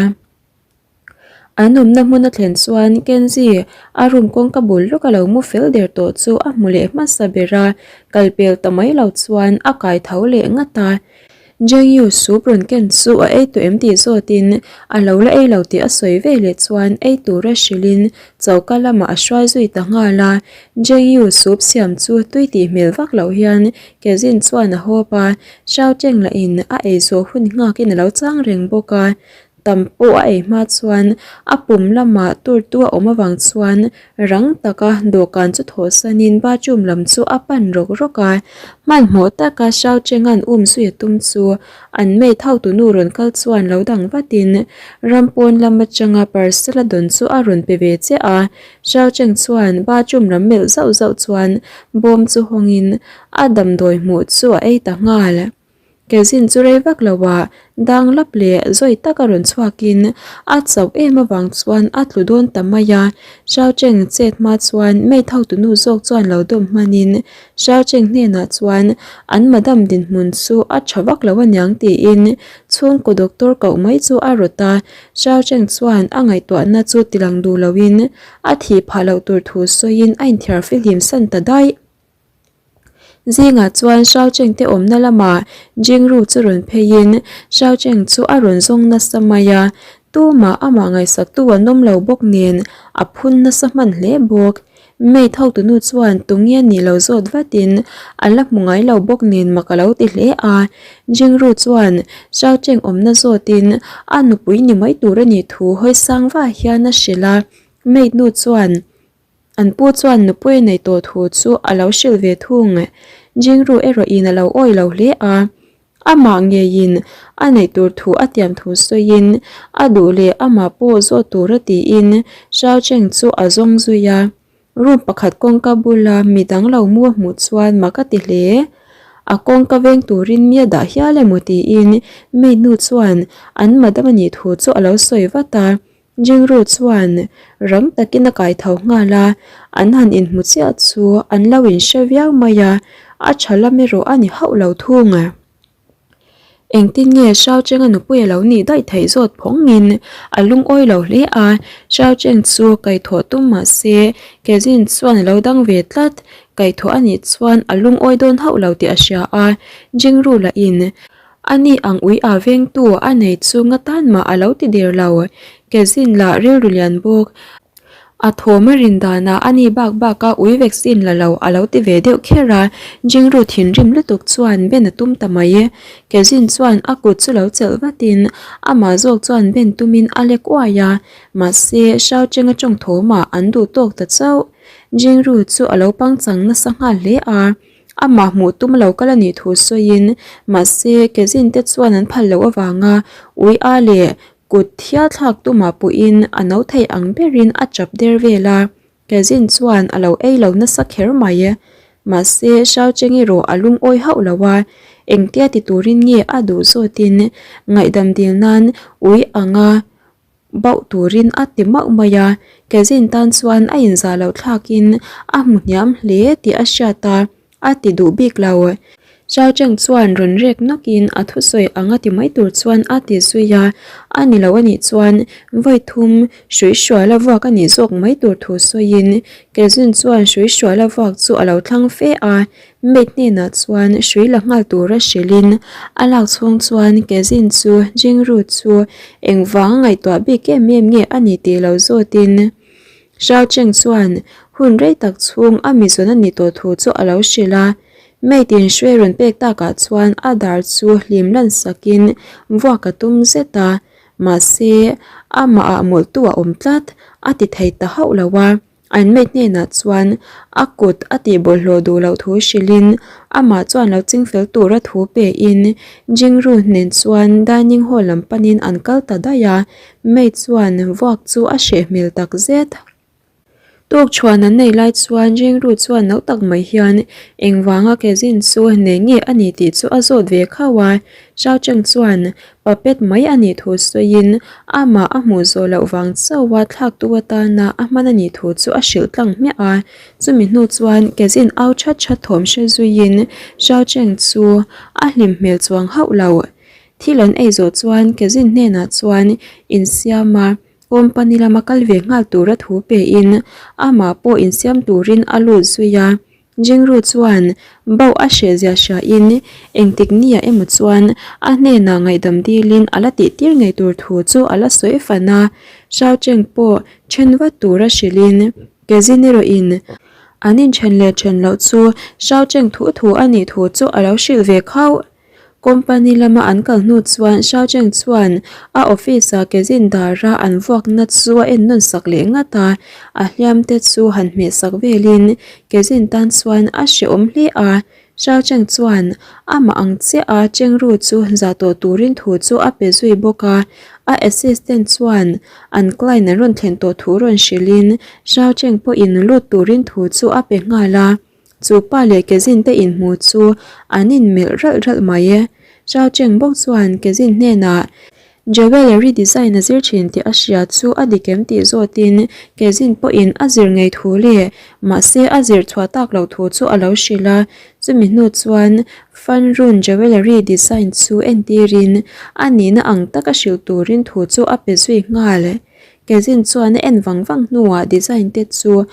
An awmna hmun a thlen chuan Kenzie a room kawngka bul lawk a lo mu fel der tawh chu a hmu leh hmasa ber a, kal pel ta mai lo chuan a kai tho leh ngat a. Jengyu soup rawn ken chu a ei tawh em tih zawtin a lo la ei lo tih a sawi ve leh chuan ei tura hrilhin choka lamah a hruai zui ta nghal a. Jengyu soup siam chu tui tih hmel vak loh hian Kezin chuan a hawp a, Xiao Cheng lahin a ei zawh hun nghakin a lo chang reng bawk a. Tam pawh a ei hma chuan a pum lamah turtu a awm avang chuan rang taka dawhkan chu thawhsanin bathroom lam chu a pan rawk rawk a. Hmanhmawh taka Xiao Cheng-a'n um zui a tum chu an maid hotunu rawn kal chuan lo dang vatin ram pawn lam atanga parcel a dawn chu a rawn pe ve chiah a. Xiao Cheng chuan bathroom lam melh zauh zauh chuan bawm chu hawngin a damdawi hmuh chu a ei ta nghal. Kezin chu rei vak lo ah dang lap leh zawi tak a rawn chhuakin a chauh em avang chuan a tlu dawn ta mai a, Xiao Cheng chet hma chuan maid hotunu zawk chuan lo dawm hmanin Xiao Cheng hnenah chuan an madam dinhmun chu a tha vak lo aniang tiin chhungkaw doctor koh mai chu a rawt a, Xiao Cheng chuan a ngaihtuahna chu tilang duh loin a thih phah loh tur thu sawiin a inthiar fihlim san ta daih. Zingah chuan Xiaocheng te awmna lamah Jingru chu rawn pheiin Xiaocheng chu a rawn zawng nasa mai a, tumah amah ngaihsaktu an awm lo bawk nen a phun nasa hman hle bawk. Maid hotunu chuan tunge nih lo zawt vatin a la hmu ngai lo bawk nen mak a lo ti hle a, Jingru chuan Xiaocheng awmna zawtin a nupui ni mai tur a nih thu hawi sang va hian a hrilh a, maid nu chuan An pu chuan nupui a nei tawh thu chu a lo hrilh ve thung. Jingru erawhin a lo awi lo hle a, amah ngeiin a neih tur thu a tiam thu sawiin a duh leh amah pawh zawt tur a tiin Xiao Cheng chu a zawng zui a. Room pakhat kawngka bula midang lo mu a hmuh chuan mak a ti hle. A kawngka veng turin mi a dah hial emaw tiin maid nu chuan an madam a nih thu chu a lo sawi vat a. Jingru chuan rang takin a kai tho nghal a, an han inhmu chiah chu an lo inhre viau mai a, a tha lam erawh a ni hauh lo thung. Engtin nge Xiao Cheng-a nupui a lo nih daih theih zawt phawngin a lungawi lo hle a, Xiao Cheng chu kaihthawh tum mah se Kezin chuan a lo dang ve tlat, kaihthawh a nih chuan a lungawi dawn hauh lo tih a hria a, Jingru lahin a ni ang ui a vengtu a nei chu nga tan mah a lo ti der lo, Kezin lah rilru lian bawk. A thawm a rin danah a ni bak bak a ui vaccine la lo a lo ti ve deuh kher a, Jingru thinrim lutuk chuan ben a tum ta mai. Kezin chuan a kut chu lo chelh vatin amah zawk chuan ben tumin a lek uai a, mahse Xiao Cheng-a tawng thawmah an duh tawk ta chauh. Jingru chu a lo pangchang nasa nghal hle a, amah hmuh tum lo kal a nih thu sawiin mahse Kezin te chuan an phal loh avanga ui a leh Kut thial thlak tumah pawhin a no thei ang berin a chap der vel a, Kezin chuan a lo ei lo nasa kher mai. Mahse, Xiao Cheng erawh a lungawi hauh lo a, engtia ti turin nge a duh zawtin ngaihdam dil nan ui anga bauh turin a ti mauh mai a, Kezin tan chuan a inzah loh thlakin a hmu hniam hle tih a hriat a. A ti duh bik lo. Chao Cheng chuan rawn rek nawkin a thusawi ang a ti mai tur chuan a ti zui a, a ni lo a nih chuan vawi thum hrui hruala vuak a nih zawk mai tur thu sawiin Kezun chuan hrui hruala vuak chu a lo thlang fe a, maid hnenah chuan hrui la nghal tura hrilhin a lak chhung chuan Kezin chu Jingru chu engvang a ngaihtuah bik em em nge a ni tih lo zawtin Xiao Cheng chuan hun rei tak chhung a mizawn a nih tawh thu chu a lo hrilh a. Mate in hruai rawn pek takah chuan a dar chu hlim lan sakin vuak a tum zet a, mahse amah ah mawlhtu a awm tlat a ti thei ta hauh lo a. An mate hnenah chuan a kut a tih bawlhhlawh duh loh thu hrilhin amah chuan lo chingfel tura thu pein Jingru nen chuan dining hall lam panin an kal ta daih a. Maid chuan vuak chu a hreh hmel tak zet. Tuk chhuan an nei lai chuan Jingru chuan no tak mai hian engvanga Kezin chu nei nge a ni tih chu a zawt ve khauh a. Xiao Cheng chuan puppet mai a nih thu sawiin amah a hmuh zawh loh vang chauha thlaktu atana a hman a nih thu chu a hrilh tlang hmiah a. Chumi hnu chuan Kezin au that that thawm hre zuiin Xiao Cheng chu a hlim hmel chuang hauh lo. Thil an ei zawh chuan Kezin hnenah chuan insiam a, company lama kal ve nghal tura thu pein amah pawh insiam turin a lut zui a. Jingru chuan bauh a hreh zia hriain engtik nia emaw chuan a hnenah ngaihdam dilin a la tihtir ngei tur thu chu a la sawi fan a. Xiao Cheng pawh then vat tura hrilhin Kezin erawhin an inthen leh then loh chu Xiao Cheng thu thu a nih thu chu a lo hrilh ve khauh. Company lama an kal hnu chuan Xiao Cheng chuan a office-a kezin dara an vuakna chu a en nawn sak leh ngat a, a hliam te chu han hmeh sak velin kezin tan chuan a hrehawm hle a. Xiao Cheng chuan amah ang chiah a Chengru chu zah tawh turin thu chu a pe zui bawk a, a assistant chuan an client an rawn thlen tawh thu rawn hrilhin Xiao Cheng pawhin lut turin thu chu a pe nghal a. Chu pa leh Kezin te inhmu chu an inmelh ralh ralh mai e. Chao Cheng bawk chuan Kezin hnenah Jewellery design a zir thin tih a hria chu a dik em tih zawtin Kezin pawhin a zir ngei thu leh mahse a zir chhuah tak loh thu chu a lo hrilh a. Chumi hnu chuan Fanrun Jewellery design chu entirin a nihna ang taka hrilh turin thu chu a pe zui nghal. Kezin chuan a en vang vang hnuah design te chu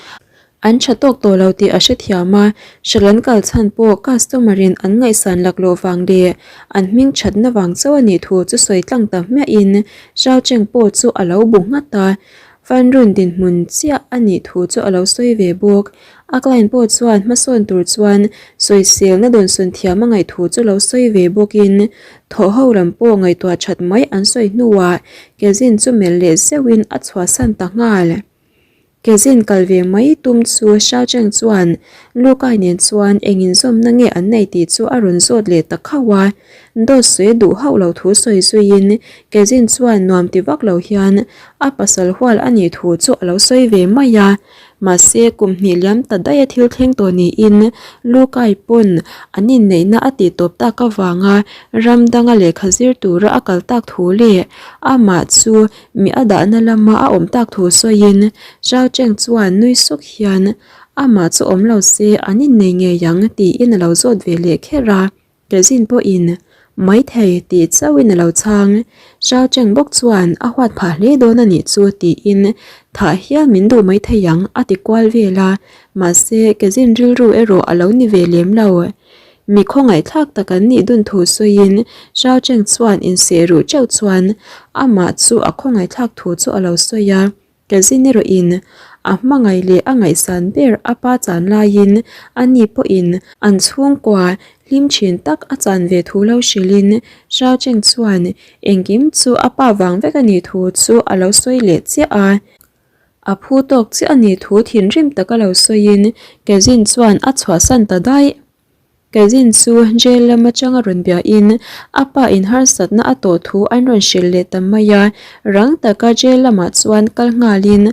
An tha tawk tawh lo tih a hrethiam a, hrilh an kal chhan pawh customer in an ngaihsan laklawh vang leh an hming thatna vang chauh a nih thu chu sawi tlang ta hmiahin Xiao Cheng pawh chu a lo bu nghat a, Fan Run dinhmun chiah a nih thu chu a lo sawi ve bawk. A client pawh chuan hmasawn tur chuan sawiselna dawnsawn thiam a ngaih thu chu lo sawi ve bawkin thawh ho lam pawh ngaihtuah that mai an sawi hnuah Kezin chu melh leh zeuhin a chhuahsan ta nghal. Kezin kal ve mai tum chu Xiao Cheng chuan Lu Kai nen chuan eng inzawmna nge an nei tih chu a rawn zawt leh ta khauh a. Dawt sawi duh hauh lo thu sawi zuiin Kezin chuan nuam ti vak lo hian a pasal hual a nih thu chu a lo sawi ve mai a. Mahse, kum hnih liam ta daih a thil thleng tawh niin Lukai pawn an inneihna a tih tawp tak avanga ram danga lehkha zir tura a kal tak thu leh amah chu mi a dahna lama a awm tak thu sawiin Zhao Cheng chuan nui suk hian amah chu awm lo se an innei ngei ang tiin a lo zawt ve leh kher a. Kezin pawhin maithei tih chauhin a lo chhang. Zhao Cheng bawk chuan a huat phah hle dawn a nih chu tiin thah hial min duh maithei ang a ti kual vel a, mahse Kezin rilru erawh a lo ni ve lem lo. Mi khawngaihthlak tak an nih dun thu sawiin Zhao Cheng chuan inseh ruh teuh chuan amah chu a khawngaihthlak thu chu a lo sawi a. Kezin erawhin a hmangaih leh a ngaihsan ber a pa chan laiin a ni pawhin an chhungkua hlim thin tak a chan ve thu lo hrilhin Zhao Cheng chuan engkim chu a pa vang vek a nih thu chu a lo sawi leh chiah a. A phu tawk chiah a nih thu thinrim taka lo sawiin Kezin chuan a chhuahsan ta daih. Kazin chu jail lam atanga rawn biahin a pa in harsatna a tawh thu an rawn hrilh leh ta mai a, rang taka jail lamah chuan kal nghalin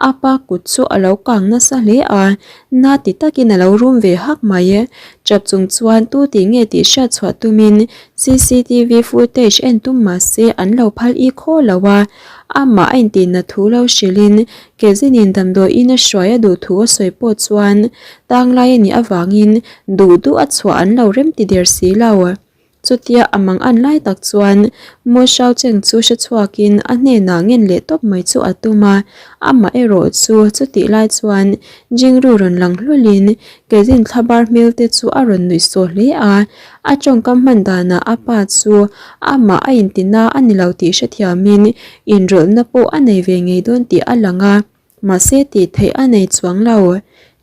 a pa kut chu a lo kang nasa hle a, na ti takin a lo rum ve hak mai. Chap chung chuan tu tih nge tih hriat chhuah tumin cctv footage en tum mah se an lo phal i khaw lo a, amah a intihna thu lo hrilhin Kezinin damdawiin a hruai a duh thu a sawi pawh chuan tanglai a nih avangin duh duh a chhuah an lo rem ti der si lo. Chutia a mang an lai tak chuan Mo Shao Cheng chu hre chhuakin a hnenah ngen leh tawp mai chu a tum a, amah erawh chu chutih lai chuan Jingru rawn lang hlulin Kezin thlabar hmel te chu a rawn nuih sawh hle a, a tawngkam hman danah a pa chu amah a intina a ni lo tih hrethiamin inrawlhna pawh a nei ve ngei dawn tih a lang a, mahse tih theih a nei chuang lo.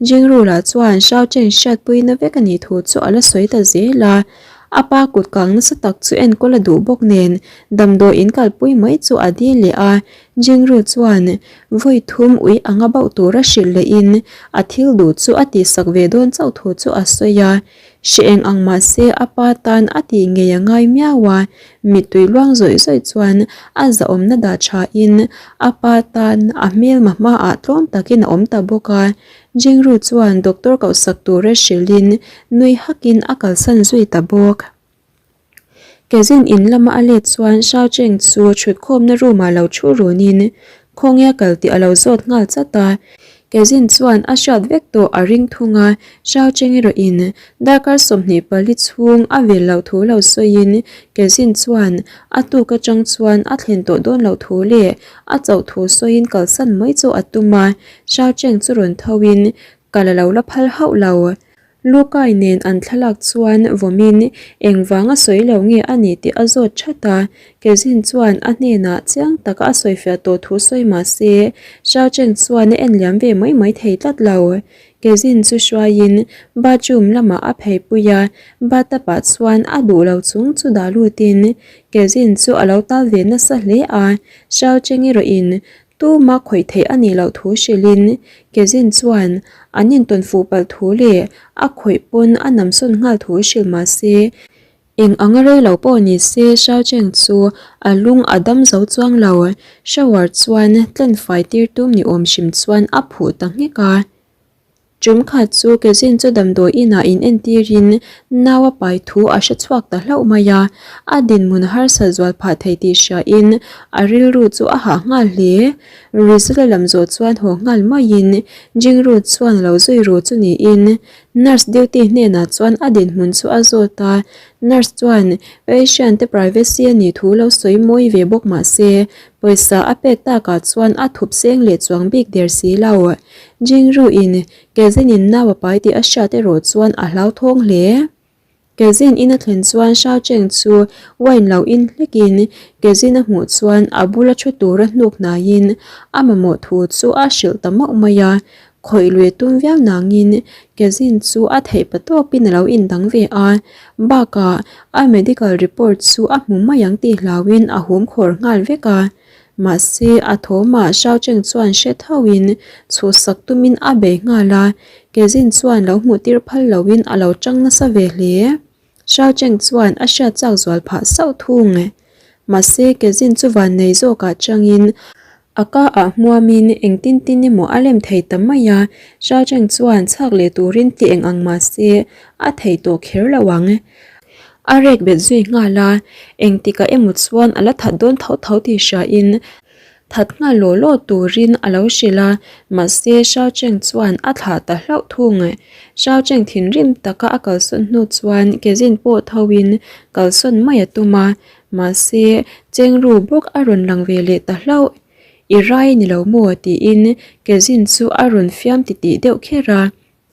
Jingrula chuan Shao Cheng hriatpuina vek a nih thu chu a la sawi ta zel a, a pa kut kang nasa tak chu enkawl a duh bawk nen damdawi in kalpui mai chu a dil leh a, Jingru chuan vawi thum ui anga bauh tura hrilh lehin a thil duh chu a tihsak ve dawn chauh thu chu a sawi a. Hre eng ang mah se a pa tan a tih ngei a ngai miau a, mittui luang zawih zawih chuan a zahawmna dah thain a pa tan a hmelma hmaah tlawm takin a awm ta bawk a. Jingru chuan doctor kohsak tura hrilhin nui hakin a kalsan zui ta bawk. Kezin in lama a let chuan Shao Cheng chu thutkhawmna room ah lo thu runin khawnge a kal tih a lo zawt nghal chat a. Kezin chuan a hriat vek tawh a ring thung a, Shao Cheng erawhin darkar 24 chhung a vel loh thu lo sawiin Kezin chuan a tuk atang chuan a thlen tawh dawn loh thu leh a chauh thu sawiin kalsan mai chu a tum a, Shao Cheng chu rawn tho in kal a lo la phal hauh lo. Lukai nen an thlalak chuan vawmin engvanga sawi lo nge a ni tih a zawt that a, Kezin chuan a hnenah chiang taka a sawifiah tawh thu sawi mah se, Shao Cheng chuan a en liam ve mai mai thei tlat lo. Kezin chu hruaiin bathroom lamah a pheipui a, bathtub ah chuan a duh lo chung chu dah lutin Kezin chu a lo tal ve nasa hle a, Shao Cheng erawhin Tuma khawih theih a nih loh thu hrilhin Kezin chuan an intawn fuh palh thu leh a khawih pawn a namsawn nghal thu hrilh mah se, eng anga rei lo pawh ni se Shao Cheng chu a lung a dam zo chuang lo. Shower chuan tlen fai tir tum ni awm hrim chuan a phuh ta nghek a. Tum khat chu Kezin chu damdawi inah in entirin nau a pai thu a hre chhuak ta hlauh mai a, a dinhmun harsa zual phah thei tih hriain a rilru chu a hah nghal hle. Rizal a lam zawh chuan haw nghal maiin Jingru chuan a lo zui ru chu niin nurse duty hnenah chuan a dinhmun chu a zawt a, nurse chuan patient te privacy a nih thu lo sawi mawi ve bawk mah se pawisa a pek takah chuan a thup seng leh chuang bik der si lo. Jingru in Kezin in nau a pai tih a hriat erawh chuan a hlauthawng hle. Kezin in a thlen chuan Shao Cheng chu wine lo in hlekin Kezin a hmuh chuan a bula thu tura hnuk hnaiin a mamawh thu chu a hrilh ta mauh mai a. Khawih lui tum viau nangin Kezin chu a theih pa tawpin a lo indang ve a. Bakah a medical report chu a hmu mai ang tih hlauhin a hum khawr nghal vek a. Mahse, a thawmah Shao Cheng chuan hre thoin chhuhsak tumin a bei nghal a, Kezin chuan lo hmuh tir phal loin a lo tang nasa ve hle. Shao Cheng chuan a hriat chak zual phah sauh thung. Mahse, Kezin chu vannei zawkah changin. A ka ah hmuamin engtin tin emaw a lem thei ta mai a, Xiao Cheng chuan chhak leh turin ti eng ang mah se a thei tawh kher lo ang. A rek bet zui nghal a, engtikah emaw chuan a la that dawn tho tho tih hriain that nghal law law turin a lo hrilh a, mahse Xiao Cheng chuan a thlah ta hlauh thung. Xiao Cheng thinrim taka a kalsawn hnu chuan Kezin pawh thoin kalsawn mai a tum a, Mahse, Chengru bawk a rawn lang ve leh ta hlauh. I rai ni lo maw? tiin Kezin chu a rawn fiam titih deuh kher a.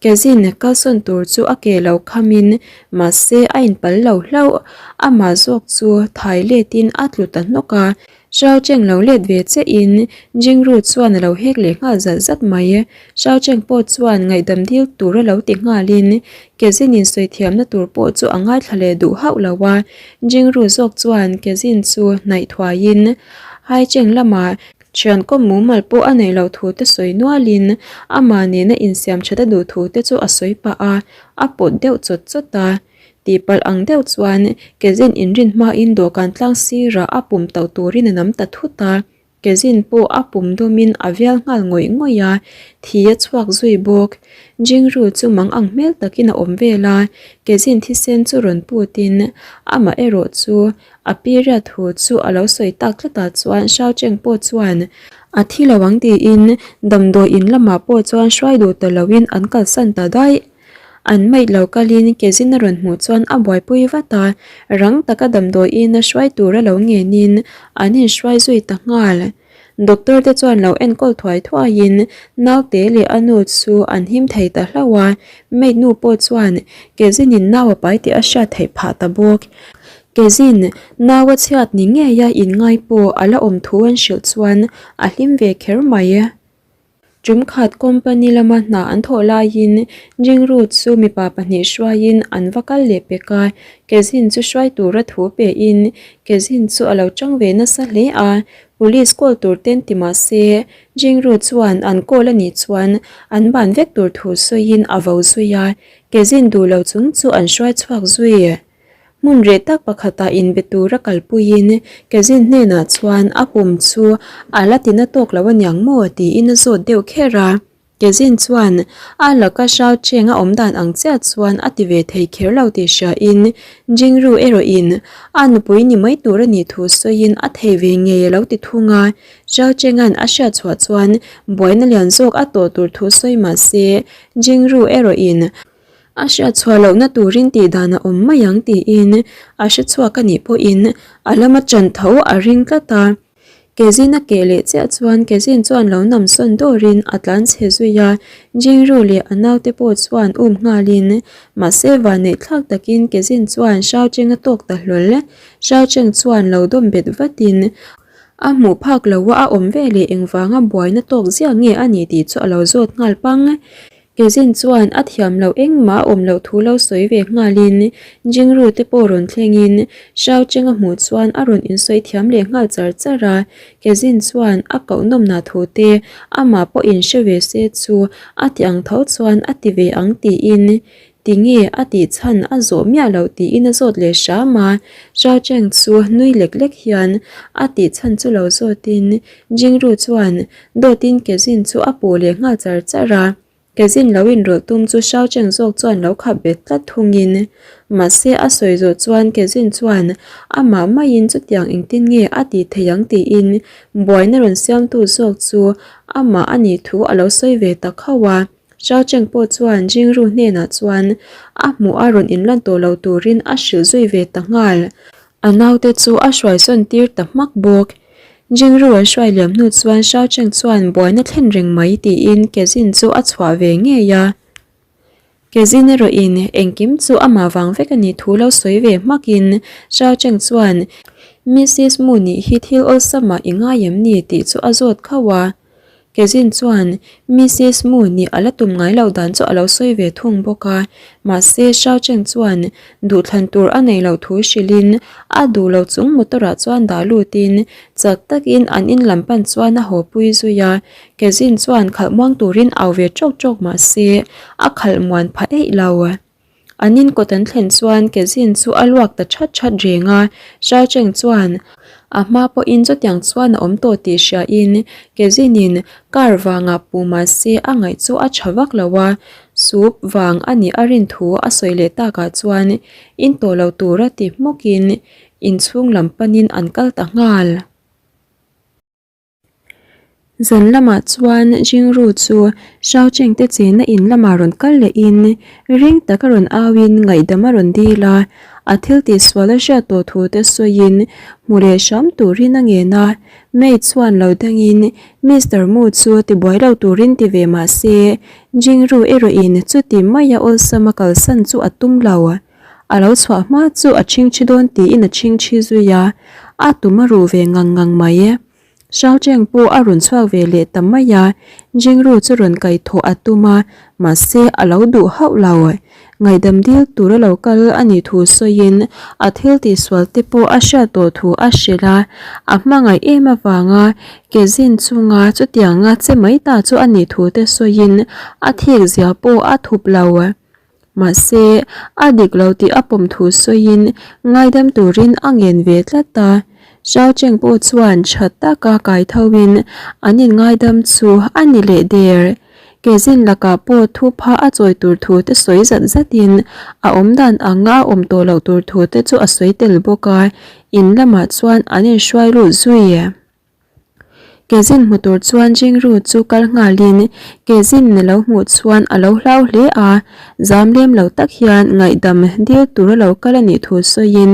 Kezin kalsawn tur chu a ke lo khamin mahse a inpal lo hlauh. Amah zawk chu thai letin a tlu ta hnawk a. Xiao Cheng lo let ve che in Jingru chuan a lo hek leh nghal zat zat mai. Xiao Cheng pawh chuan ngaihdam dil tur a lo ti nghalin Kezin in sawi thiamna tur pawh chu a ngaithla leh duh hauh lo a. Jingru zawk chuan Kezin chu hnaih thuaiin Hai Cheng lamah thian kawm mumal pawh a neih loh thu te sawi nualin amah nena insiam that a duh thu te chu a sawi pah a, a pawt deuh chawt chawt a. Tihpalh ang deuh chuan Kezin inrin hmain dawhkan tlang sirah a pum tauh turin a nam ta thut a. Kezin pawh a pum dawmin a vial nghal ngawih ngawih a, thi a chhuak zui bawk. Jingru chu mang ang hmel takin a awm vel a, Kezin thisen chu rawn putin amah erawh chu a period thu chu a lo sawi tak tlatah chuan Xiao Cheng pawh chuan a thi lo ang tiin damdawi in lamah pawh chuan hruai duh ta loin an kalsan ta daih. An maid lo kalin Kezin a rawn hmuh chuan a buaipui vat a, rang taka damdawiin a hruai tur a lo ngenin an inhruai zui ta nghal. Doctor te chuan lo enkawl thuai thuaiin naute leh a nu chu an him thei ta hlauh a, maid nu pawh chuan Kezinin nau a pai tih a hriat theih phah ta bawk. Kezin nau a chhiat ni ngeia inngai pawh a la awm thu an hrilh chuan a hlim ve kher mai. Tumkhat company lama hna an thawh laiin Jingru chu mipa pahnih hruaiin an va kal leh pek a, Kezin chu hruai tura thu pein Kezin chu a lo chang ve nasa hle a, police call tur ten ti mah se Jingru chuan an call a nih chuan an ban vek tur thu sawiin a vo zui a, Kezin duh lo chung chu an hruai chhuak zui. Hmun reh tak pakhatah inbe tura kalpuiin Kezin hnenah chuan a pum chu a la tina tawk lo aniang maw tiin a zawt deuh kher a. Kezin chuan a laka Xiao Cheng a awm dan ang chiah chuan a ti ve thei kher lo tih hriain Jingru erawhin a nupui ni mai tur a nih thu sawiin a thei ve ngei a lo ti thung a. Xiao Chenga'n a hriat chhuah chuan buaina lian zawk a tawh tur thu sawi mah se Jingru erawhin A hriat chhuah lohna turin tih dan a awm mai ang tiin a hre chhuak a nih pawhin a lama ṭan tho a ring tlat a. Kezin a keh leh chiah chuan Kezin chuan lo nam sawn dawrin a tlan chhe zui a, Jingru leh a naute pawh chuan um nghalin mahse vanneih thlak takin Kezin chuan Xiao Cheng a tawk ta hlawl. Xiao Cheng chuan lo dawm bet vatin a hmuh phak lo a a awm veleh engvanga buaina tawk ziah nge a nih tih chu a lo zawt nghal pang. Kezin chuan a thiam loh engmah a awm loh thu lo sawi ve nghalin Jingru te pawh rawn thlengin Xiao Cheng a hmuh chuan a rawn insawi thiam leh nghal char char a, Kezin chuan a koh nawmna thu te amah pawh inhre ve se chu a ti ang tho chuan a ti ve ang tiin tinge a tih chhan a zawh miah loh tiin a zawt leh hram a, Xiao Cheng chu nui lek lek hian a tih chhan chu lo zawtin Jingru chuan Dawtin Kezin chu a puh leh nghal char char a, Kezin lo inrawlh tum chu Xiao Cheng zawk chuan lo khap bet tlat thungin. Mahse a sawi zawh chuan Kezin chuan amah maiin chutiang engtin nge a tih theih ang tiin buaina rawn siamtu zawk chu amah a nih thu a lo sawi ve ta khauh a. Xiao Cheng pawh chuan Jingru hnenah chuan a hmuh a rawn inlan tawh lo turin a hrilh zui ve ta nghal. A naute chu a hruaisawn tir ta hmak bawk. Jingru an hruai liam hnu chuan Xiao Cheng chuan buaina thlen reng mai tiin Kezin chu a chhuah ve ngei a. Kezin erawhin engkim chu amah vang vek a nih thu lo sawi ve hmakin Xiao Cheng chuan Missis Mu nih hi thil awlsamah i ngai em ni tih chu a zawt khauh a. Kezin chuan Missis Mu nih a la tum ngai loh dan chu a lo sawi ve thung bawk a, mahse Xiao Cheng chuan duhthlan tur a nei loh thu hrilhin a duh lo chung motor ah chuan dah lutin chak takin an in lam pan chuan a haw pui zui a, Kezin chuan khalh muang turin au ve tawk tawk mahse a khalh muan pha eih lo. An in kawt an thlen chuan Kezin chu a luak ta that that reng a, Xiao Cheng chuan. A hma pawhin chutiang chuan a awm tawh tih hriain Kezinin car vangah puh mah se a ngaih chu a tha vak lo a, soup vang a nih a rin thu a sawi leh takah chuan in tawh lo tura ti hmawkin inchhung lam panin an kal ta nghal. Zan lamah chuan Jingru chu Shao Cheng te chenna in lamah rawn kal lehin ring taka rawn auin ngaihdam a rawn dil a, a thil tihsual a hriat tawh thu te sawiin hmu leh hram turin a ngen a, maid chuan lo dangin Mister Mu chu tibuai lo turin ti ve mah se Jingru erawhin chuti maia awlsam a kalsan chu a tum lo. A lo chhuah hma chu a chhingchhi dawn tiin a chhingchhi zui a, a tum a ruh ve ngang ngang mai e. Shao Cheng pawh a rawn chhuak ve leh ta mai a, Jingru chu rawn kaih thawh a tum a, mahse a lo duh hauh lo. Ngaihdam dil tur a lo kal a nih thu sawiin a thil tihsual te pawh a hriat tawh thu a hrilh a, a hmangaih em avanga ke zin chunga chutianga che mai ta chu a nih thu te sawiin a thik zia pawh a thup lo. Mahse, a dik lo tih a pawm thu sawiin ngaidam turin a ngen ve tlat a. Zhao Cheng pawh chuan tha taka kai thoin an inngaidam chu a ni leh der. Kezin lakah pawh thupha a chawi tur thu te sawi zat zatin a awmdan anga a awm tawh loh tur thu te chu a sawi tel bawk a, in lamah chuan an inhruai lut zui. Kezin hmu tur chuan Jingru chu kal nghalin Kezin a lo hmuh chuan a lo hlau hle a, zam lem lo tak hian ngaihdam dil tur a lo kal a nih thu sawiin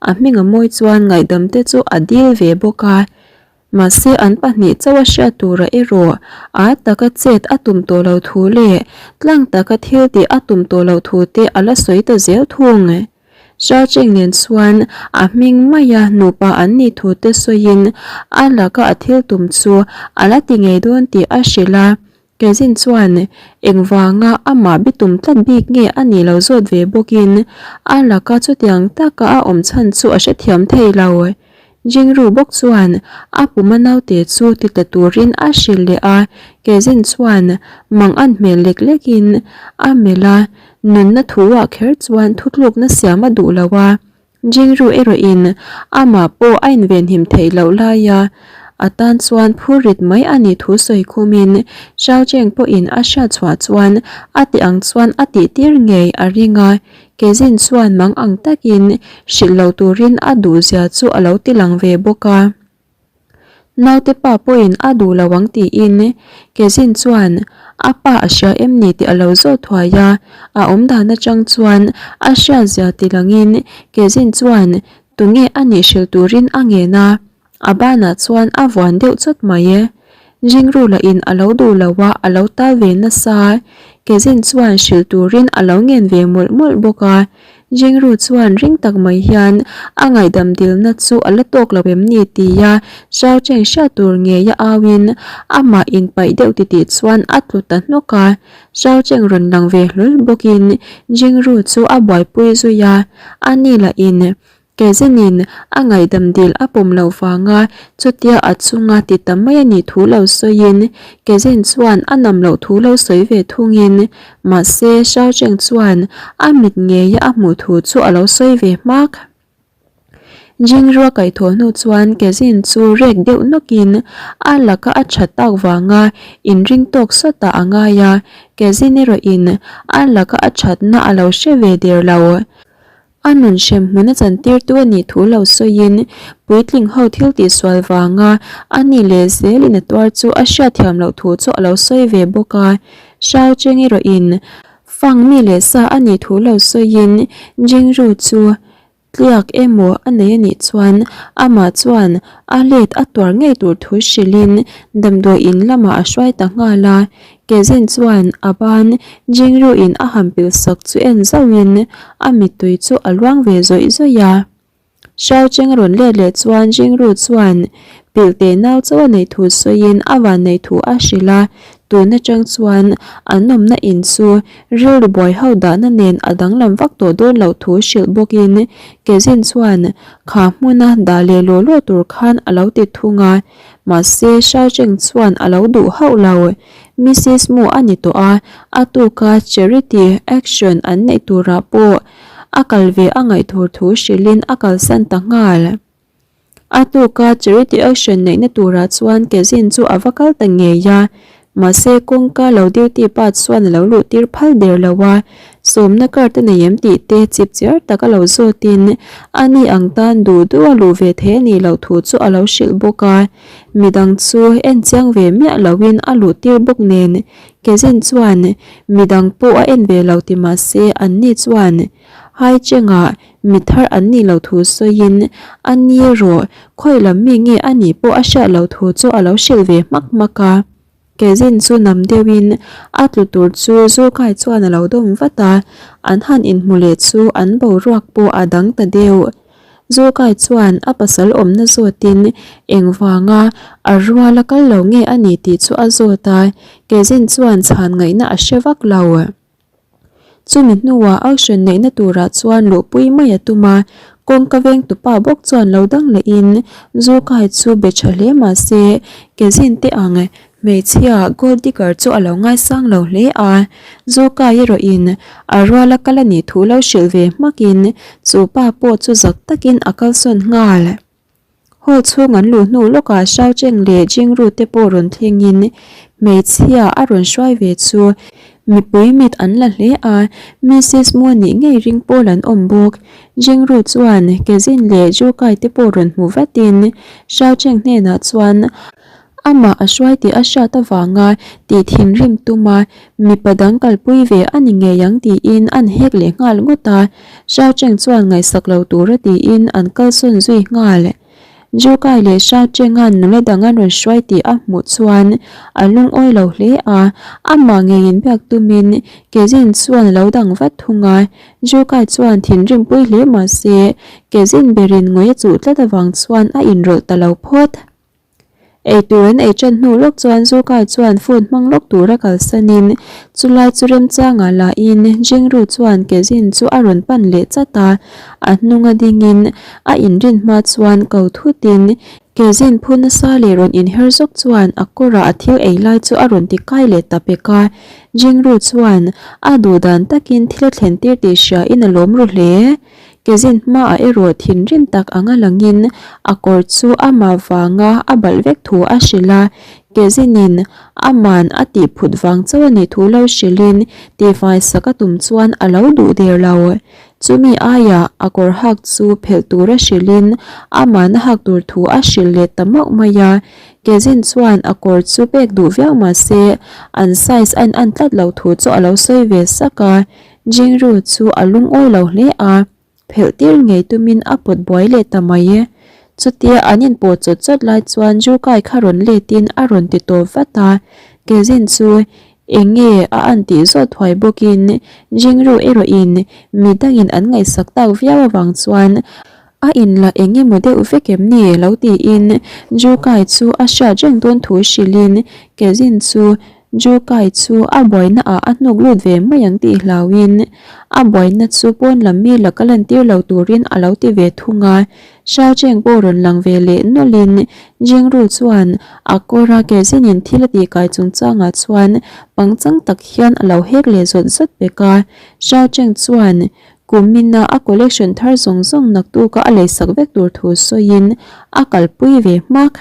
a hming a mawi chuan ngaihdam te chu a dil ve bawk a. Mahse an pahnih chauh a hriat turah erawh a taka chet a tum tawh lo thu leh tlang taka thil tih a tum tawh loh thu te a la sawi ta zel thung. Zhao Cheng nen chuan a hming maia nupa an nih thu te sawiin a laka a thil tum chu a la ti ngei dawn tih a hrilh a. Kezin chuan engvanga amah bitum tlat bik nge a nih lo zawt ve bawkin a laka chutiang taka a awm chhan chu a hrethiam thei lo. Jingru bawk chuan a puma naute chu ti ta turin a hrilh leh a, Kezin chuan mang an hmel lek lekin a melh a, nunna thu-ah kher chuan thutlukna siam a duh lo a, Jingru erawhin amah pawh a invenhim theih loh laia a tan chuan phur rit mai a nih thu sawi khumin Xiao Cheng pawhin a hriat chhuah chuan a ti ang chuan a tihtir ngei a ring a, Kezin chuan mang ang takin hrilh lo turin a duhzia chu a lo ti lang ve bawk a. Naute pa pawhin a duh lo ang tiin Kezin chuan a pa a hria em ni tih a lo zawt thuai a, a awmdan atang chuan a hriatzia ti langin Kezin chuan tunge a nih hrilh turin a ngen a. A banah chuan a vuan deuh chawt mai e. Jingru lahin a lo duh lo a, a lo tal ve nasa. Kezin chuan hrilh turin a lo ngen ve mawlh mawlh bawk a. Jingru chuan ring tak mai hian a ngaihdam dilna chu a la tawk lo em ni tia Zhao Cheng hriat tur ngeia auin amah inpaih deuh titih chuan a tlu ta hnawk a. Zhao Cheng rawn lang ve hlawl bawkin Jingru chu a buaipui zui a, ani lahin Kezinin a ngaihdam dil a pawm loh vanga chutia a chunga ti ta mai a nih thu lo sawiin Kezin chuan a nam loh thu lo sawi ve thungin mahse Shao Cheng chuan a mit ngeia a hmuh thu chu a lo sawi ve hmak. Jingrua kaihthawh hnu chuan Kezin chu rek deuh nawkin a laka a that tak vanga inring tawk sawtah a ngai a, Kezin erawhin a laka a thatna a lo hre ve der lo. A nun hrem hmun a chantirtu a nih thu lo sawiin puitling ho thil tihsual vanga a ni leh zelin a tuar chu a hriatthiam loh thu chu a lo sawi ve bawk a. Shao Cheng erawhin Fang mi leh sa a nih thu lo sawiin Jingru chu tliak emaw a nei a nih chuan amah chuan a let a tuar ngei tur thu hrilhin damdawi in lamah a hruai ta nghal a. Kezin chuan a ban Jingruin a han pil sak chu en zauhin a mittui chu a luang ve zawih zawih a. Xiao Cheng a rawn let leh chuan Jingru chuan pilh teh nau chauh a neih thu sawiin a van neih thu a hrilh a, tun atang chuan an awmna in chu rilru buai ho dahna nen a danglam vak tawh dawn loh thu hrilh bawkin Kezin chuan kha hmuna dah leh law law tur khan a lo ti thung a. Mahse, Xiao Cheng chuan a lo duh hauh lo. Missis Mu a ni tawh a, a tuka charity action an neih turah pawh a kal ve a ngaih tur thu hrilhin a kalsan ta nghal. A tuka charity auction neihna turah chuan Kezin chu a va kal ta ngei a, mahse kawngka lo duty pa chuan a lo luh tir phal der lo a, sawmna card a nei em tih te chip chiar tak a lo zawtin a ni ang tan duh duh a luh ve thei a nih loh thu chu a lo hrilh bawk a, midang chu en chiang ve miah loin a luh tir bawk nen Kezin chuan midang pawh a en ve lo ti mahse anni chuan Hai chengah mi thar an nih loh thu sawiin a ni erawh khawi lam mi nge a nih pawh a hriat loh thu chu a lo hrilh ve hmak hmak a. Kezin chu nam deuhin a tlu tur chu Zulkai chuan a lo dawm vat a, an han inhmu leh chu an boruak pawh a dang ta deuh. Zulkai chuan a pasal awmna zawtin engvanga a rual a kal lo nge a nih tih chu a zawt a, Kezin chuan chhan ngaihna a hre vak lo. Chumi hnuah auction neihna turah chuan luhpui mai a tum a, kawngka vengtupa bawk chuan lo dang lehin Zukai chu be tha hle mah se Kezin te ang hmeichhia gold digger chu a lo ngaisang lo hle a, Zukai erawhin a ruala kal a nih thu lo hrilh ve hmakin chu pa pawh chu zak takin a kalsawn nghal. Hall chhung an luh hnu lawkah Shao Cheng leh Jingru te pawh rawn thlengin hmeichhia a rawn hruai ve chu mipui mit an la hle a, Missis Mu nih ngei ring pawl an awm bawk. Jingru chuan Kezin leh Jukai te pawh rawn hmu vatin Shao Cheng hnenah chuan Amah a hruai tih a hriat avanga tih thinrim tuma mipa dang kalpui ve a ni ngei ang tiin an hek leh nghal ngawt a, Shao Cheng chuan ngaihsak lo tura tiin an kalsawn zui nghal. Jukai leh Shao Cheng-a'n nula dang an rawn hruai tih a hmuh chuan a lungawi lo hle a, amah ngeiin biak tumin Kezin chuan a lo dang vat thung a, Jukai chuan thinrimpui hle mah se Kezin berin ngawi a chuh tlat avang chuan a inrawlh ta lo phawt. Eitur an ei ṭan hnu lawk chuan Zukai chuan phone hmang lawk tura kalsanin chulai chu remchangah lahin Jingru chuan Kezin chu a rawn pan leh chat a, a hnunga dingin a inrin hma chuan ko thutin Kezin phu nasa leh rawn inher zawk chuan a kawrah a thil ei lai chu a rawn ti kai leh ta pek a, Jingru chuan a duh dan takin thil a thlen tir tih hriain a lawm ru hle. Kezin hmaah erawh thinrim tak anga langin a kawr chu amah vanga a balh vek thu a hrilh a, Kezinin aman a tih phut vang chauh a nih thu lo hrilhin tihfai sak a tum chuan a lo duh der lo. Chumi aiah a kawr hak chu phelh tura hrilhin aman a hak tur thu a hrilh leh ta mauh mai a, Kezin chuan a kawr chu pek duh viau mah se an size a in-an tlat loh thu chu a lo sawi ve sak a. Jingru chu a lungawi lo hle a, phelh tir ngei tumin a pawt buai leh ta mai e. Chutia an inpawh chawt chawt lai chuan Jukai kha rawn letin a rawn ti tawp vat a, Kezin chu eng nge a an tih zawt thuai bawkin Jingru erawhin midangin an ngaihsak tak viau avang chuan a inla eng emaw deuh vek em ni lo tiin Jukai chu a hriat reng dawn thu hrilhin Kezin chu Jukai chu a buaina ah a hnuk lut ve mai ang tih hlauhin a buaina chu pawn lam mi laka lantir lo turin a lo ti ve thung a. Shao Cheng pawh rawn lang ve leh nawlhin Jingru chuan a kawra ke zinin thil a tihkai chungchangah chuan pangchang tak hian a lo hek leh zawt zawt pek a. Shao Cheng chuan kumina a collection thar zawng zawng naktuka a leisak vek tur thu sawiin a kalpui ve hmak.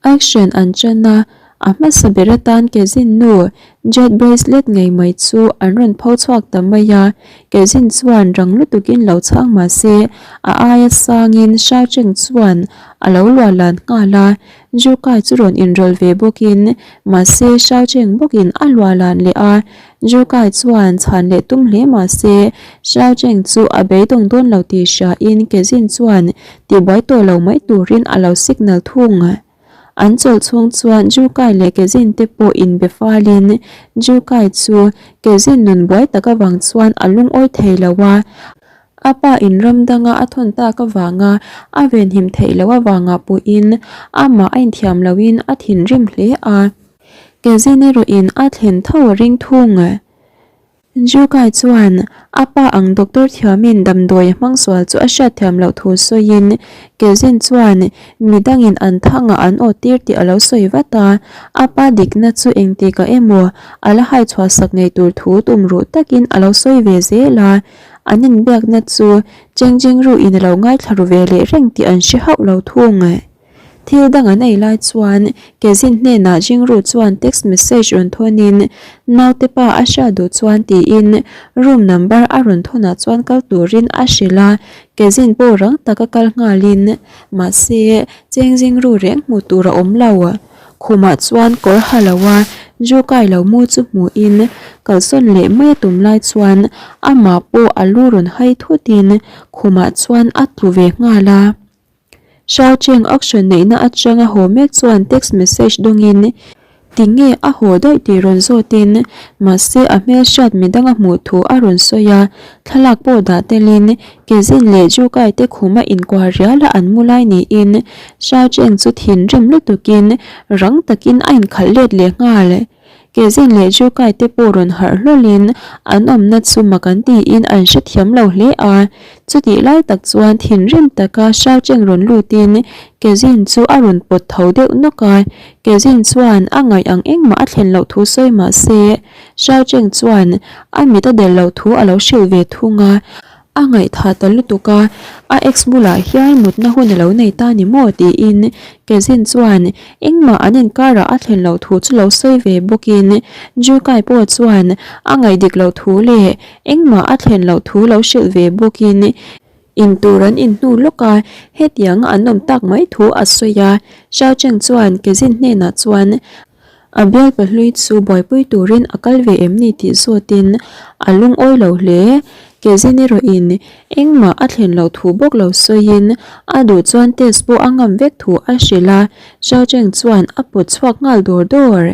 Action an ṭan a, a hmasa ber atan Kezin nu Jade bracelet ngei mai chu an rawn pho chhuak ta mai a, Kezin chuan rang lutukin lo chhang mah se a aia sangin Shao Cheng chuan a lo luah lan nghal a, Jukai chu rawn inrawlh ve bawkin mahse Shao Cheng bawkin a luah lan leh a, Jukai chuan chhan leh tum hle mah se Shao Cheng chu a beidawng dawn lo tih hriain Kezin chuan Tibuai tawh lo mai turin a lo signal thung. An chawlh chhung chuan Jukai leh Kezin te pawh inbe falin Jukai chu Kezin nun buai tak avang chuan a lungawi thei lo a, a pa in ram danga a thawn tak avanga a venhim theih loh avanga puhin amah a inthiam loin a thinrim hle a. Kezin erawhin a thlen tho a ring thung. Jukai chuan a pa ang doctor thiamin damdawi a hmang sual chu a hriat thiam loh thu sawiin Kezin chuan midangin an thangah an aw tir tih a lo sawi vat a, a pa dikna chu engtikah emaw a la hai chhuah sak ngei tur thu tum ruh takin a lo sawi ve zel a. An inbiakna chu Cheng Jingru in a lo ngaithla ru ve leh reng tih an hre hauh lo thung. Thil dang an ei lai chuan Kezin hnenah Jingru chuan text message rawn thawnin naute pa a hriat duh chuan tiin room number a rawn thawnah chuan kal turin a hrilh a, Kezin pawh rang taka kal nghalin mahse Cheng Jingru reng hmuh tur a awm lo. Khumah chuan kawr ha lo a Ju kai lo mu chu hmuhin kalsawn leh mai a tum lai chuan amah pawh a lu rawn hai thutin khumah chuan a tlu ve nghal a. Xiao Cheng auction neihna atanga haw mek chuan text message dawngin tinge a haw daih tih rawn zawtin mahse a hmelhriat midang a hmuh thu a rawn sawi a, thlalak pawh dah telin Kezin leh Jukai te khuma inkuah riala an mu lai niin Xiao Cheng chu thinrim lutukin rang takin a inkhalh let leh nghal. Kezin leh Jukai te pawh rawn harh hlawlin an awmna chu mak an tiin an hrethiam lo hle a. Chutih lai tak chuan thinrim taka Xiao Cheng rawn lutin Kezin chu a rawn pawt tho deuh nawk a. Kezin chuan a ngaih ang engmah a thlen loh thu sawi mah se Xiao Cheng chuan a mit a del loh thu a lo hrilh ve thung a. A ngaihthah ta lutuk a, a ex bulah hian mutna hun a lo nei ta ni maw tiin Kezin chuan engmah an inkarah a thlen loh thu chu lo sawi ve bawkin Jukai pawh chuan a ngaih dik loh thu leh engmah a thlen loh thu lo hrilh ve bawkin intur an inhnu lawk a, hetianga an awm tak mai thu a sawi a. Xiao Cheng chuan Kezin hnenah chuan A bialpa hlui chu buaipui turin a kal ve em ni tih zawtin a lungawi lo hle. Kezin erawhin engmah a thlen loh thu bawk lo sawiin a duh chuan test pawh a ngam vek thu a hrilh a, Xiao Cheng chuan a pawt chhuak nghal dawr dawr.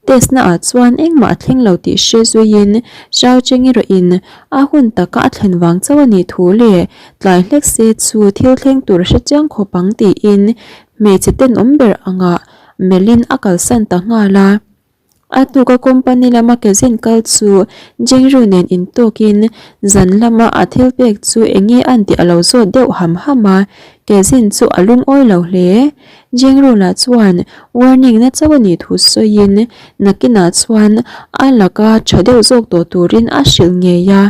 Test naah chuan engmah a thleng lo tih hre zuiin Xiao Cheng erawhin a hun taka a thlen vang chauh a nih thu leh tlai hlek se chu thil thleng tur a hre chiang khawp ang tiin hmeichhe tenawm ber angah Melin a kalsan ta nghal a. A tuka company lama ke zin kal chu Jengru nen intawkin zan lama a thil pek chu enge an tih a lo zawt deuh ham ham a, ke zin chu a lungawi lo hle. Jengru lah chuan warning na chauh a nih thu sawiin nakinah chuan a laka tha deuh zawk tawh turin a hrilh ngei a.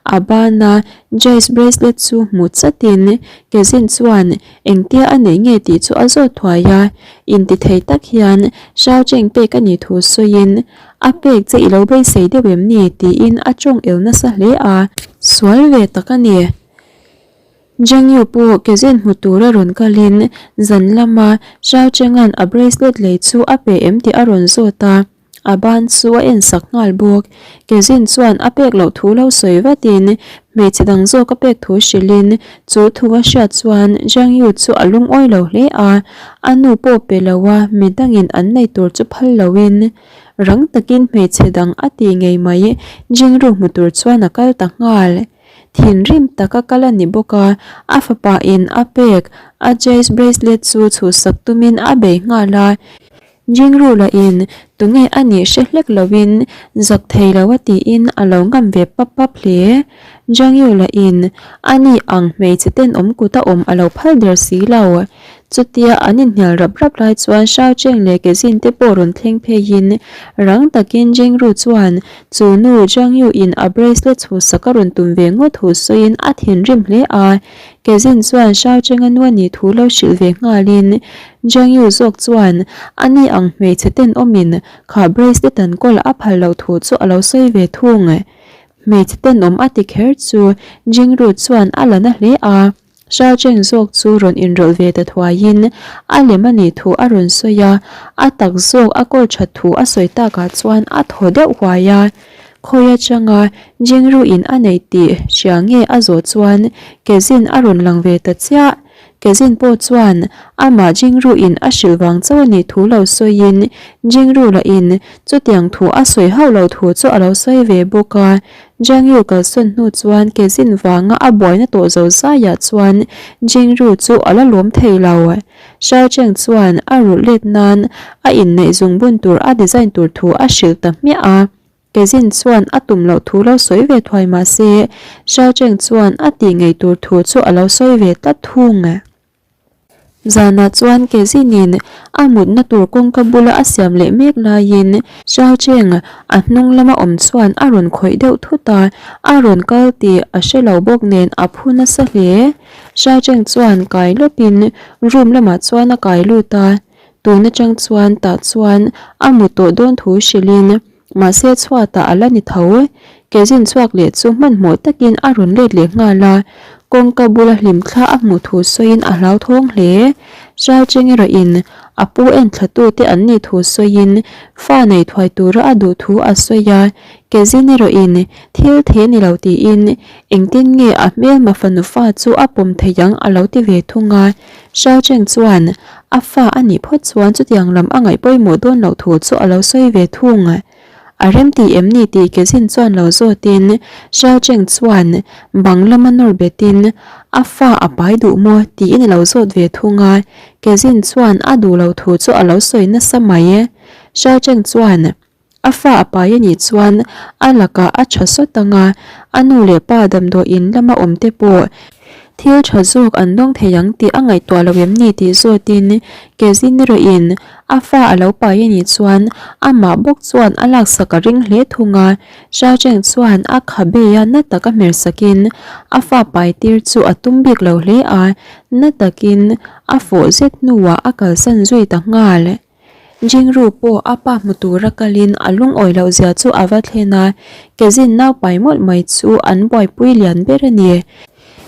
A bana Jai's bracelet chu hmu chatin ke zin chuan Engtia a neih nge tih chu a zawt thuai a, intithei tak hian Xiao Cheng pek a nih thu sawiin, A pek che i lo beisei deuh em ni? tiin a tawng el nasa hle a. Sual ve tak a ni. Zhang Yu pawh ke zen hmu tura rawn kalin zan lama Xiao Chenga'n a bracelet lei chu a pe em tih a rawn zawt a. A ban chu a en sak nghal bawk. Kezin chuan a pek loh thu lo sawi vatin hmeichhe dang zawk a pek thu hrilhin chu thu a hriat chuan Zhang Yu chu a lungawi lo hle a, a nu pawh pe lo a mi dangin an nei tur chu phal loin rang takin hmeichhe dang a ti ngei mai Jingru hmu tur chuan a kal ta nghal. Thinrim taka kal a ni bawk a, a fapa in a pek a jade bracelet chu chhuhsak tumin a bei nghal a. Jingrula in tunge a nih hre hlek loin zak thei lo a tiin a lo ngam ve pap pap hle. Jangyula in a ni ang hmeichhe tenawm kut a awm a lo phal der si lo. Chutia an inhnial rap rap lai chuan Xiao Cheng leh Kezin te pawh rawn thleng pheiin rang takin Jingru chuan chu nu Jangyu in a bracelet chhuhsak a rawn tum ve ngawt thu sawiin a thinrim hle a. Kezin chuan Xiao Cheng a nu a nih thu lo hrilh ve nghalin Jiang Yu zawk chuan a ni ang hmeichhe tenawmin kha bracelet an kawl a phal loh thu chu a lo sawi ve thung. Hmeichhe tenawm a ti kher chu Jing Ru chuan a la na hle a, Xiao Cheng zawk chu rawn inrawlh ve ta thuaiin a lem a nih thu a rawn sawi a, a tak zawk a kawl that thu a sawi takah chuan a thaw deuh huai a. Khawi atanga Jing Ru in a nei tih hria nge a zawh chuan Kezin a rawn lang ve ta chiah. Kezin pawh chuan amah Jingru in a hrilh vang chauh a nih thu lo sawiin Jingru lah in chutiang thu a sawi hauh lo thu chu a lo sawi ve bawk a. Jiangyu kalsawn hnu chuan Kezin vanga a buaina tawh zo zaiah chuan Jingru chu a la lawm thei lo. Xiao Cheng chuan a rulh let nan a inneih zungbun tur a design tur thu a hrilh ta hmiah a. Kezin chuan a tum loh thu lo sawi ve thuai mah se, Xiao Cheng chuan a tih ngei tur thu chu a lo sawi ve tlat thung. Zanah chuan Kezinin a mutna tur kawngka bula a siam leh mek laiin Xiao Cheng a hnung lama awm chuan a rawn khawih deuh thut a, a rawn kal tih a hre lo bawk nen a phu nasa hle. Xiao Cheng chuan kai lawpin room lamah chuan a kai lut a, tun atang chuan tah chuan a mu tawh dawn thu hrilhin Mahse chhuatah a la ni tho. Kezin chhuak leh chu hmanhmawh takin a rawn let leh nghal a, kawngka bula hlimthla a hmuh thu sawiin a hlauthawng hle. Xiaocheng erawhin a pu enthlatute an nih thu sawiin fa nei thuai tura a duh thu a sawi a, Kezin erawhin thil the ni lo tiin engtin nge a hmelma fanu fa chu a pawm thei ang a lo ti ve thung a. Xiaocheng chuan a fa a nih phawt chuan chutiang lam a ngaih pawimawh dawn loh thu chu a lo sawi ve thung. A remti em ni tih Kezin chuan lo zawtin Xiaocheng chuan bang lama nawr betin a fa a pai duh maw tiin a lo zawt ve thung a, Kezin chuan a duh loh thu chu a lo sawi nasa mai. Xiaocheng chuan. A fa a pai a nih chuan a lakah a tha sawt ang a, a nu leh pa damdawi in lama awm te pawh thil tha zawk an dawng thei ang tih a ngaihtuah lo em ni tih zawtin Kezin erawhin a fa a lo pai a nih chuan amah bawk chuan a laksak a ring hle thung a, Xiaocheng chuan a khabeia na taka hmer sakin a fa pai tir chu a tum bik lo hle a, na takin a fawh zet hnuah a kalsan zui ta nghal. Jingru pawh a pa hmu tura kalin a lungawi loh zia chu a va thlen a, Kezin naupai mawlh mai chu an buaipui lian ber a ni.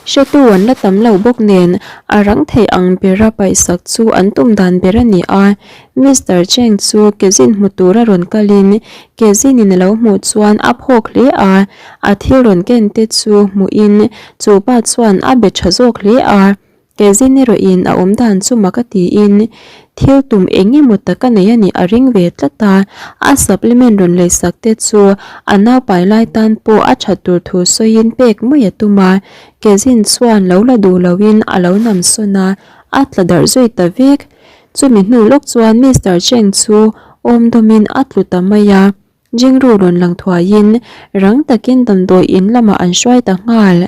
Hretu an la tam lo bawk nen a rang thei ang bera paihsak chu an tum dan ber a ni a. Mister Cheng chu Kezin hmu tura rawn kalin Kezinin a lo hmuh chuan a phawk hle a, a thil rawn ken te chu hmuhin chu pa chuan a be tha zawk hle a. Kezin erawhin a awm dan chu mak a tiin thil tum eng emaw tak a nei a nih a ring ve tlat a, a supplement rawn leisak te chu a naupai lai tan pawh a that tur thu sawiin pek mai a tum a, Kezin chuan lo la duh loin a lo nam sawn a, a tla darh zui ta vek. Chumi hnu lawk chuan Mister Cheng chu awm dawmin a tlu ta mai a. Jingru rawn lang thuaiin rang takin damdawi in lamah an hruai ta nghal.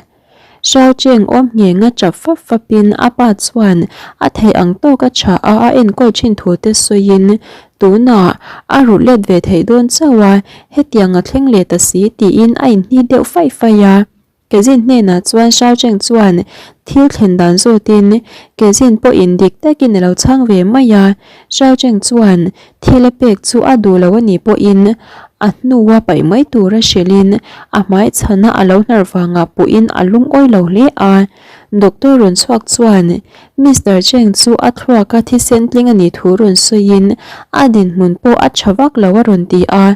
Xiao Cheng awm nghenga chap fap fapin a pa chuan a theih ang tawk a tha a a enkawl thin thu te sawiin tunah a rulh let ve theih dawn chauh a, hetiang a thleng leh ta si tiin a inhni deuh faih faih a. Kezin hnenah chuan Xiao Cheng chuan thil thlen dan zawtin Kezin pawhin dik takin a lo chhang ve mai a. Xiao Cheng chuan thil a pek chu a duh lo a nih pawhin a hnua paih mai tura hrilhin a hmai chhana a lo hnar vangah puhin a lungawi lo hle a. Doctor rawn chhuak chuan Mister Cheng chu a thluaka thisen tling a nih thu rawn sawiin a dinhmun pawh a tha vak lo a rawn ti a.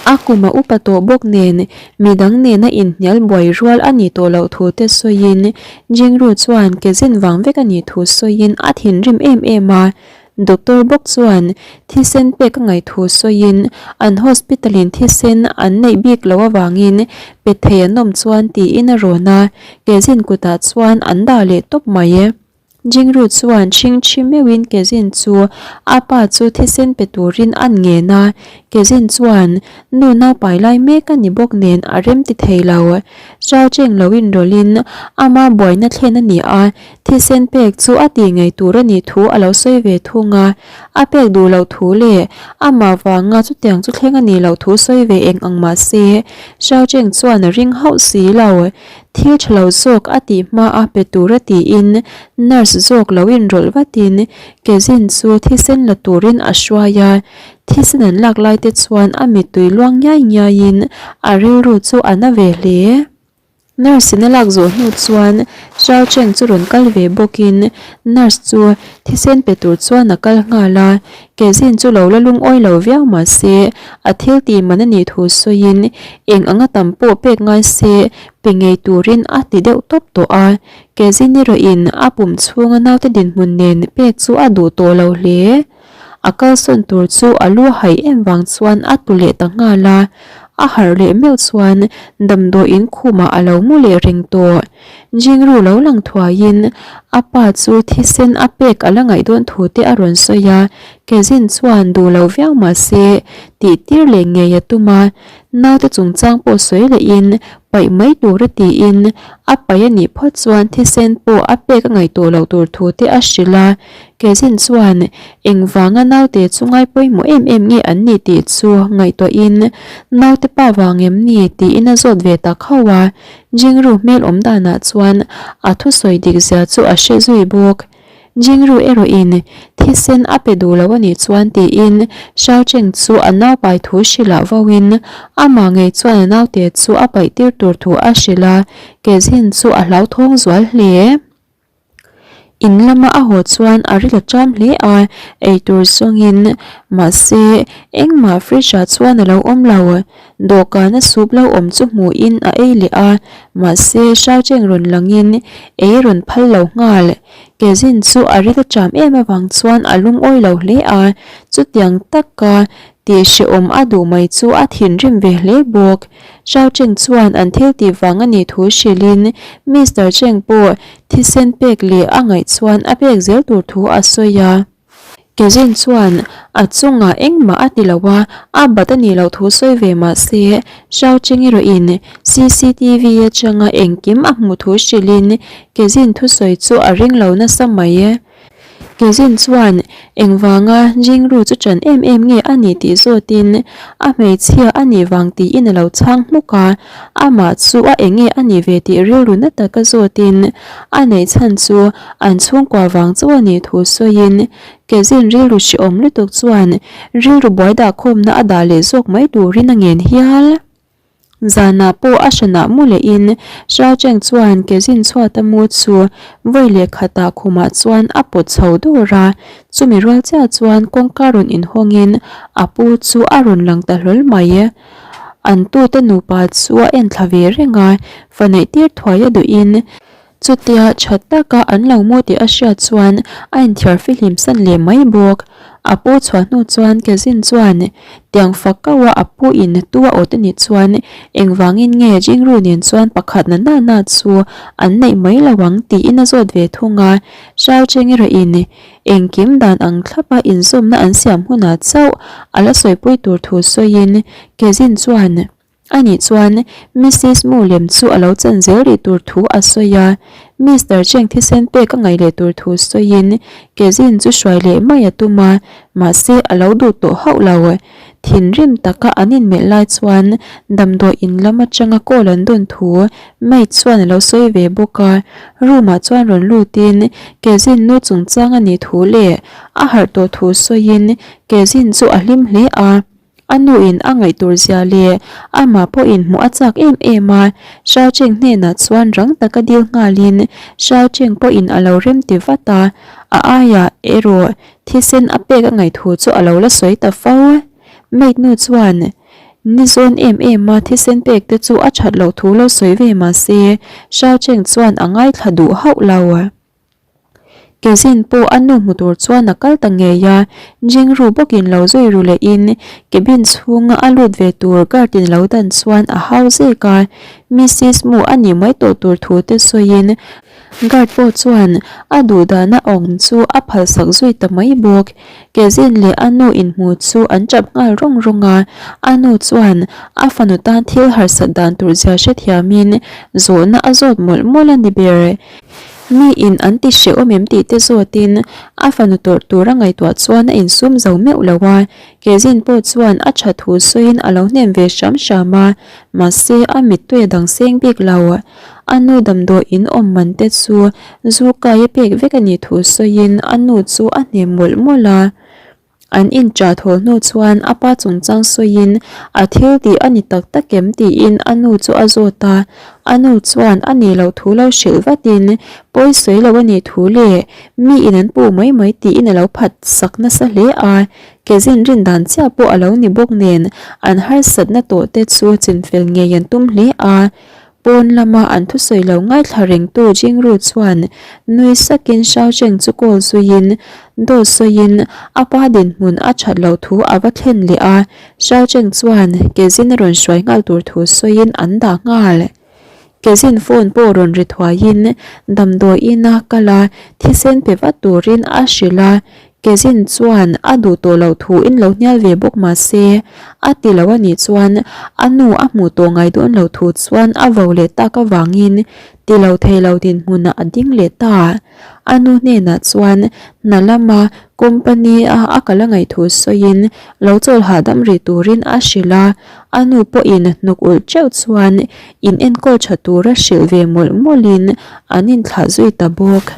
A kum a upa tawh bawk nen midang nena inhnial buai rual a nih tawh loh thu te sawiin Jingru chuan ke zin vang vek a nih thu sawiin a thinrim em em a. Doctor bawk chuan thisen pek a ngaih thu sawiin an hospital in thisen an neih bik loh avangin pe thei an awm chuan tiin a rawn a, ke zin kutah chuan an dah leh tawp mai. Jingru chuan chhingchhi meuhin Kezin chu a pa chu thisen pe turin a ngen a, Kezin chuan nu naupai lai mek a ni bawk nen a rem ti thei lo. Xiao Cheng lo inrawlhin ama buaina thlen a ni a, thisen pek chu a tih ngei tur a nih thu a lo sawi ve thung a, a pek duh loh thu leh amah vanga chutiang chu thleng a nih loh thu sawi ve eng ang mah se Xiao Cheng chuan a ring hauh si lo. Thil tha lo zawk a tih hma a pe tur a tiin nurse zawk lo inrawlh vatin Kezin chu thisen la turin a hruai a, thisen an lak lai te chuan a mittui luang ngiai ngiaiin a rilru chu a na ve hle. Nurse in a lak zawh hnu chuan Xiao Cheng chu rawn kal ve bawkin nurse chu thisen pe tur chuan a kal nghal a, Kezin chu lo la lungawi lo viau mah se, a thil tih man a nih thu sawiin eng anga tam pawh pek ngai se pe ngei turin a ti deuh tawp tawh a. Kezin erawhin a pum chhunga naute dinhmun nen pek chu a duh tawh lo hle. A kalsawn tur chu a lu haih em vang chuan a tlu leh ta nghal a, a harh leh meuh chuan damdawiin khumah a lo mu leh reng tawh. Jingru lo lang thuaiin a pa chu thisen a pek a la ngaih dawn thu te a rawn sawi a, Kezin chuan duh lo viau mah se tih tir leh ngei a tum a, naute chungchang pawh sawi lehin paih mai tur a tiin a paih a nih phawt chuan thisen pawh a pek a ngaih tawh loh tur thu te a hrilh a, Kezin chuan engvanga naute chu ngai pawimawh em em nge an nih tih chu ngaihtuahin naute pa vang em ni tiin a zawt ve ta khauh a. Jingru hmel awm danah chuan a thusawi dik zia chu a hre zui bawk. Jingru erawhin thisen a pe duh lo a nih chuan tiin Xiao Cheng chu a naupai thu hrilh ah vauin amah ngei chuan a naute chu a paih tir tur thu a hrilh a, Kezhin chu a hlauthawng zual hle. In lama a haw chuan a ril a ṭam hle a, eitur zawngin mahse engmah fridge ah chuan a lo awm lo. Dawhkana soup lo awm chu hmuhin a ei leh a, mahse Xiaocheng rawn langin ei rawn phal lo nghal. Kezin chu a ril a ṭam em avang chuan a lungawi lo hle a, chutiang taka Tih hrehawm a duh mai chu a thinrim ve hle bawk. Xiao Cheng chuan an thil tih vang a nih thu hrilhin Mister Cheng pawh thisen pek leh a ngaih chuan a pek zel tur thu a sawi a. Kezin chuan a chungah engmah a ti lo a, a bat a nih loh thu sawi ve mah se Xiao Cheng erawhin CCTV atanga engkim a hmuh thu hrilhin Kezin thusawi chu a ring lo nasa mai. Kezin chuan engvanga Jingru chu ṭan em em nge a nih tih zawtin a hmeichhia a nih vang tiin a lo chhang hmuk a, amah chu a enge a nih ve tih rilru na taka zawtin a neih chhan chu an chhungkua vang chauh a nih thu sawiin Kezin rilru hrehawm lutuk chuan rilru buai dahkhawmna a dah leh zawk mai turin a ngen hial. Zanah pawh a hranah mu lehin Xiao Cheng chuan kezin chhuata mu chu vawi leh khatah khumah chuan a pawt chho dur a, chumi rual chiah chuan kawngka rawn inhawngin a pu chu a rawn lang ta hlawl mai. An tute nupa chu a enthla ve reng a, fa neih tir thuai a duhin Chutia tha taka an lo mu tih a hriat chuan a inthiar fihlim san leh mai bawk. A pu chhuah hnu chuan Kezin chuan tiang fak kauh a a pu in tu a awt anih chuan engvangin nge Jingru nen chuan pakhat na na na chu an neih mai lo ang tiin a zawt ve thung a. Xiao Cheng erawh in engkim dan ang thlapa inzawmna an siam hunah chauh a la sawipui tur thu sawiin Kezin chuan Ani chuan Missis Mu lem chu a lo chan zel rih tur thu a sawi a, Mister Cheng thisen pek a ngaih leh tur thu sawiin Kezin chu hruai leh mai a tum a, mahse a lo duh tawh hauh lo. Thinrim taka an inmelh lai chuan damdawi in lam atanga call an dawn thu maid chuan a lo sawi ve bawk a, room ah chuan rawn lutin Kezin nu chungchang a nih thu leh a harh tawh thu sawiin Kezin chu a hlim hle a. A nuin a ngaihtur zia leh amah pawhin hmuh a chak em em a, Xiao Cheng hnenah chuan rang taka dil nghalin Xiao Cheng pawhin a lo rem ti vat a, a aiah erawh thisen a pek a ngaihthu chu a lo la sawi ta fo. Maid nu chuan ni zawn em em a thisen pek te chu a that loh thu lo sawi ve mah se Xiao Cheng chuan a ngaithla duh hauh lo. Kezin pawh a nu hmu tur chuan a kal ta ngei a, Jingru bawkin lo zui ru lehin cabin chhunga a lut ve tur guard in lo dan chuan a hau zek a, Missis Mu a nih mai tawh tur thu te sawiin guard pawh chuan a duhdahna awm chu a phalsak zui ta mai bawk. Kezin leh a nu inhmu chu an tap nghal rawng rawng a, a nu chuan a fanu tan thil harsat dan tur zia hrethiamin zawhna a zawt mawlh mawlh a ni ber. Mi in an ti hrehawm em tih te zawtin a fanu tawrh tur a ngaihtuah chuan a insum zo meuh lo a, Kezin pawh chuan a tha thu sawiin a lo hnem ve hram hram a, mahse a mittui a dang seng bik lo. A nu damdawi in awm man te chu zu kai a pek vek a nih thu sawiin a nu chu a hnem mawlh mawlh a. An inṭah thawl hnu chuan a pa chungchang sawiin a thil tih a ni tak tak em tiin a nu chu a zawt a, a nu chuan a nih loh thu lo hrilh vatin pawi sawi lo a nih thu leh mi in an puh mai mai tiin a lo phat sak nasa hle a, kezin rin dan chiah pawh a lo ni bawk nen an harsatna tawh te chu chinfel ngei an tum hle a. Pawn lama an thusawi lo ngaithla rengtu Jingru chuan nui sakin Xiao Cheng chu call zuiin dawt sawiin a pa dinhmun a that loh thu a va thlen leh a, Xiao Cheng chuan kezin a rawn hruai nghal tur thu sawiin an dah nghal. Kezin phone pawh rawn ri thuaiin damdawi ina kal a, thisen pe vat turin a hrilh a. Kezin chuan a duh tawh loh thu in lo hnial ve bawk mah se, a ti lo a nih chuan a nu a hmuh tawh ngai dawn loh thu chuan a vo leh tak avangin ti lo thei lo dinhmunah a ding leh ta. A nu hnenah chuan hna lama company a a kal a ngaih thu sawiin lo chawl hahdam rih turin a hrilh a, a nu pawhin hnuk ulh teuh chuan in enkawl tha tura hrilh ve mawlh mawlhin an inthlah zui ta bawk.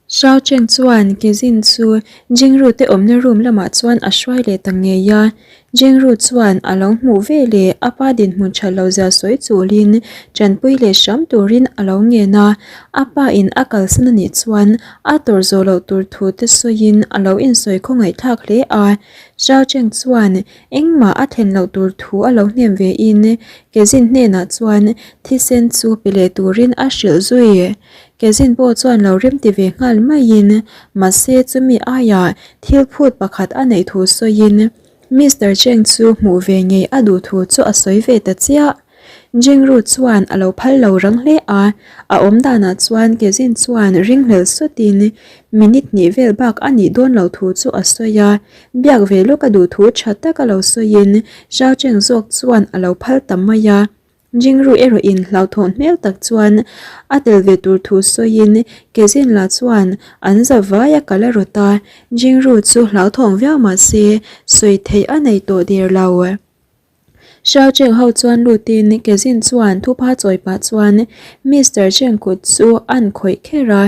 Shao Cheng chuan Kezin chu Jingru te awmna room lamah chuan a hruai leh ta ngei a. Jingru chuan a lo hmuh ve leh a pa dinhmun that lo zia sawi chulin tanpui leh hram turin a lo ngen a. A pa in a kalsan a nih chuan a tawrh zawh loh tur thu te sawiin a lo insawi khawngaihthlak hle a. Shao Cheng chuan engmah a thlen loh tur thu a lo hnem ve in Kezin hnenah chuan thisen chu pe leh turin a hrilh zui. Kezin pawh chuan lo rem ti ve nghal maiin, mahse chumi aiah thil phut pakhat a neih thu sawiin Mister Cheng chu hmuh ve ngei a duh thu chu a sawi ve ta chiah. Jingru chuan a lo phal lo rang hle a, a awm danah chuan Kezin chuan ringhlel sutin minute hnih vel bak a nih dawn lo thu chu a sawi a, biak ve lawk a duh thu tha taka lo sawiin Zhao Cheng zawk chuan a lo phal ta mai a. Jingru erawhin hlauhthawn hmel tak chuan a tel ve tur thu sawiin Kezin lah chuan an za vai a kal a rawt a, Jingru chu hlauthawng viau mah se sawi theih a nei tawh der lo. Xiao Cheng ho chuan lutin Kezin chuan thupha chawi pah chuan Mister Cheng kut chu an khawih kher a,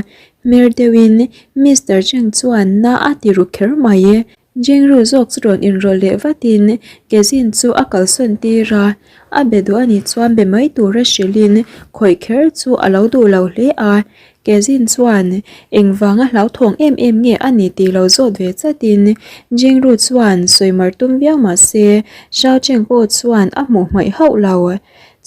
hmer deuhin Mister Cheng chuan na a ti ru kher mai. Jingru zawk chu rawn inrawlh leh vatin Kezin chu a kalsawn tir a, a be duh a nih chuan be mai tura hrilhin khawih kher chu a lo duh lo hle a. Kezin chuan engvanga hlauthawng em em nge a ni tih lo zawt ve chatin Jingru chuan sawimar tum viau mah se Xiao Cheng pawh chuan a hmuh hmaih hauh lo.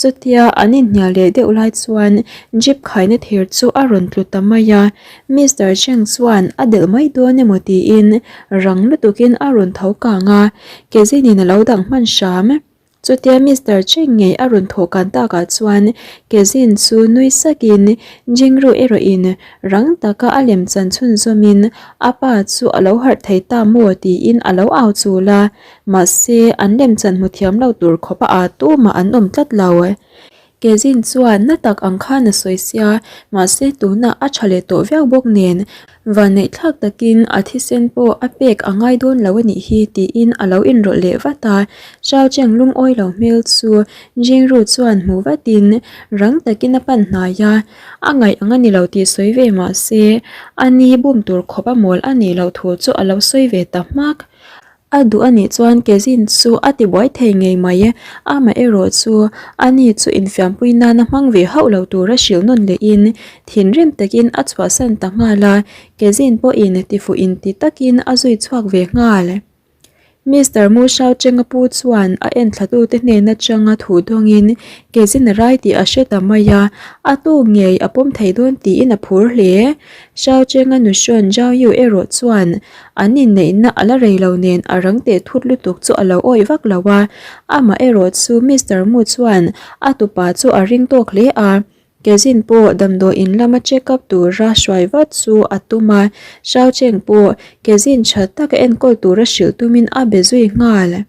Chutia an inhnial leh deuh lai chuan jeep khaina thir chu a rawn tlu ta mai a, Mister Cheng chuan a delh mai dawn emaw tiin rang lutukin a rawn tho kang a, Kezinin a lo dang hman hram. Chutia Mister Cheng ngei a rawn thawh kan takah chuan Kezin chu nui sakin Jingru erawhin rang taka a lemchan chhunzawmin a pa chu a lo harh thei ta maw tiin a lo au chul a. Mahse, an lemchan hmu thiam lo tur khawpa aa tumah an awm tlat lo. Kezin chuan na tak ang khan a sawi sia, mahse tunah a tha leh tawh viau bawk nen, vanneih thlak takin a thisen pawh a pek a ngai dawn lo a nih hi tiin a lo inrawlh leh vat a. Chao Cheng lungawi lo hmel chu Jingru chuan hmu vatin rang takin a pan hnai a, a ngaih ang a ni lo tih sawi ve mahse, a ni bum tur khawp a mawl a nih loh thu chu a lo sawi ve ta hmak. A duh a nih chuan Kezin chu a ti buai thei ngei mai e, amaherawh chu ani chu infiampui nana hmang ve hauh lo tura hrilh nawn lehin thinrim takin a chhuahsan ta nghal a, Kezin pawhin tifuh inti takin a zui chhuak ve nghal. Mister Mu Shao Cheng-a pu chuan a enthlatute hnen atanga thu dawngin Kezin a rai tih a hre ta mai a, a tu ngei a pawm thei dawn tiin a phur hle. Shao Cheng-a nuhrawn Zhao Yu erawh chuan An inneihna a la rei lo nen a rang teh thut lutuk chu a lo awih vak lo a, amah erawh chu Mister Mu chuan a tupa chu a ring tawk hle a, Kezin pawh damdawiin lama check up tura hruai vat chu a tum a, Shao Cheng pawh Kezin tha taka enkawl tura hrilh tumin a be zui nghal.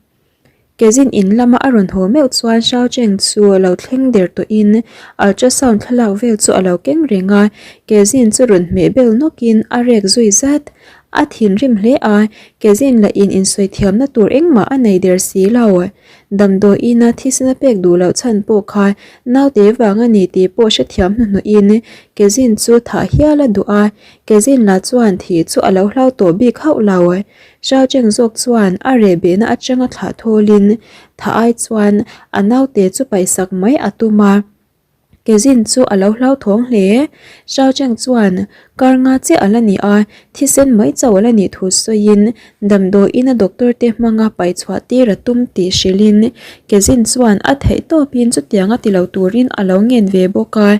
Kezin in lama a rawn haw meuh chuan Shao Cheng chu lo thleng der tawhin ultrasound thlalak vel chu a lo keng reng a, Kezin chu rawn hmeh bel nawkin a rek zui zat. A thinrim hle a, Kezin lah in insawi thiamna tur engmah a nei der si lo. Damdawiin a thisna pek duh loh chhan pawh kha naute vang a ni tih pawh hrethiam hnuhnawhin Kezin chu thah hial a duh a, Kezin lah chuan thih chu a lo hlau tawh bik hauh lo. Xiao Cheng zawk chuan a reh behna atanga thlah thawlin tha ai chuan a naute chu paihsak mai a tum a, Kezin chu a lo hlauthawng hle. Xiao Cheng chuan kar nga chiah a la ni a, thisen mai chauh a la nih thu sawiin damdawiin a doctor te hmanga paih chhuah tir a tum tih hrilhin Kezin chuan a theih tawpin chutiang a ti lo turin a lo ngen ve bawk a.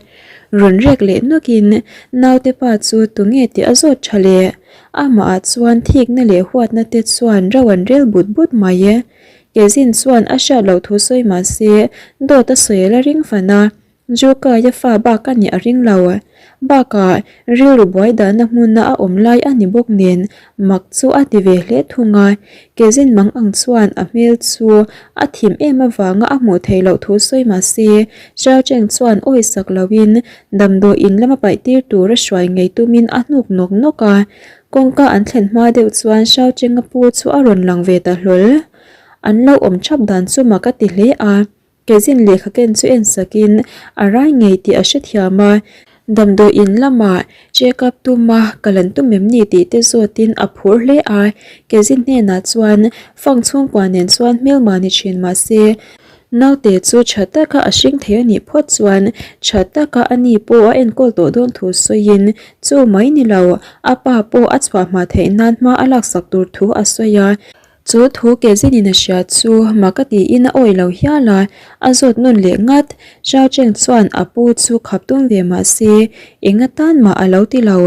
Rawn rek leh nawkin naute pa chu tunge tih a zawt tha leh. Amah ah chuan thikna leh huatna te chuan ro an rel but but mai e. Kezin chuan a hriat loh thu sawi mah se dawt a sawi a la ring fan a, Jukaia fa bak a nih a ring lo. Bakah rilru buai dahna hmuna a awm lai a ni bawk nen mak chu a ti ve hle thung a. Kezin mang ang chuan a hmel chu a thim em avanga a hmuh theih loh thu sawi mah se Xiao Cheng chuan awi sak loin damdawi in lama paih tir tura hruai ngei tumin a hnuk nawk nawk a. Kawngka an thlen hma deuh chuan Xiao Cheng-a pu chu a rawn lang ve ta hlawl. An lo awm thap dan chu mak a ti hle a. Kezin lehkha ken chu en sakin a rai ngei tih a hrethiam a, damdawi in lamah check up tuma kal an tum em ni tih te zawtin a phur hle a. Kezin hnenah chuan fang chhungkua nen chuan hmelma ni thin mah se naute chu tha taka a hring thei a nih phawt chuan tha taka a ni pawh a enkawl tawh dawn thu sawiin chu mai ni lo a pa pawh a chhuah hma theih nan hma a laksak tur thu a sawi a. Chu thu ke zinin a hria chu mak a tiin a awih lo hial a, a zawt nawn leh ngat. Zhao Cheng chuan a pu chu khap tum ve mah se eng atan mah a lo ti lo.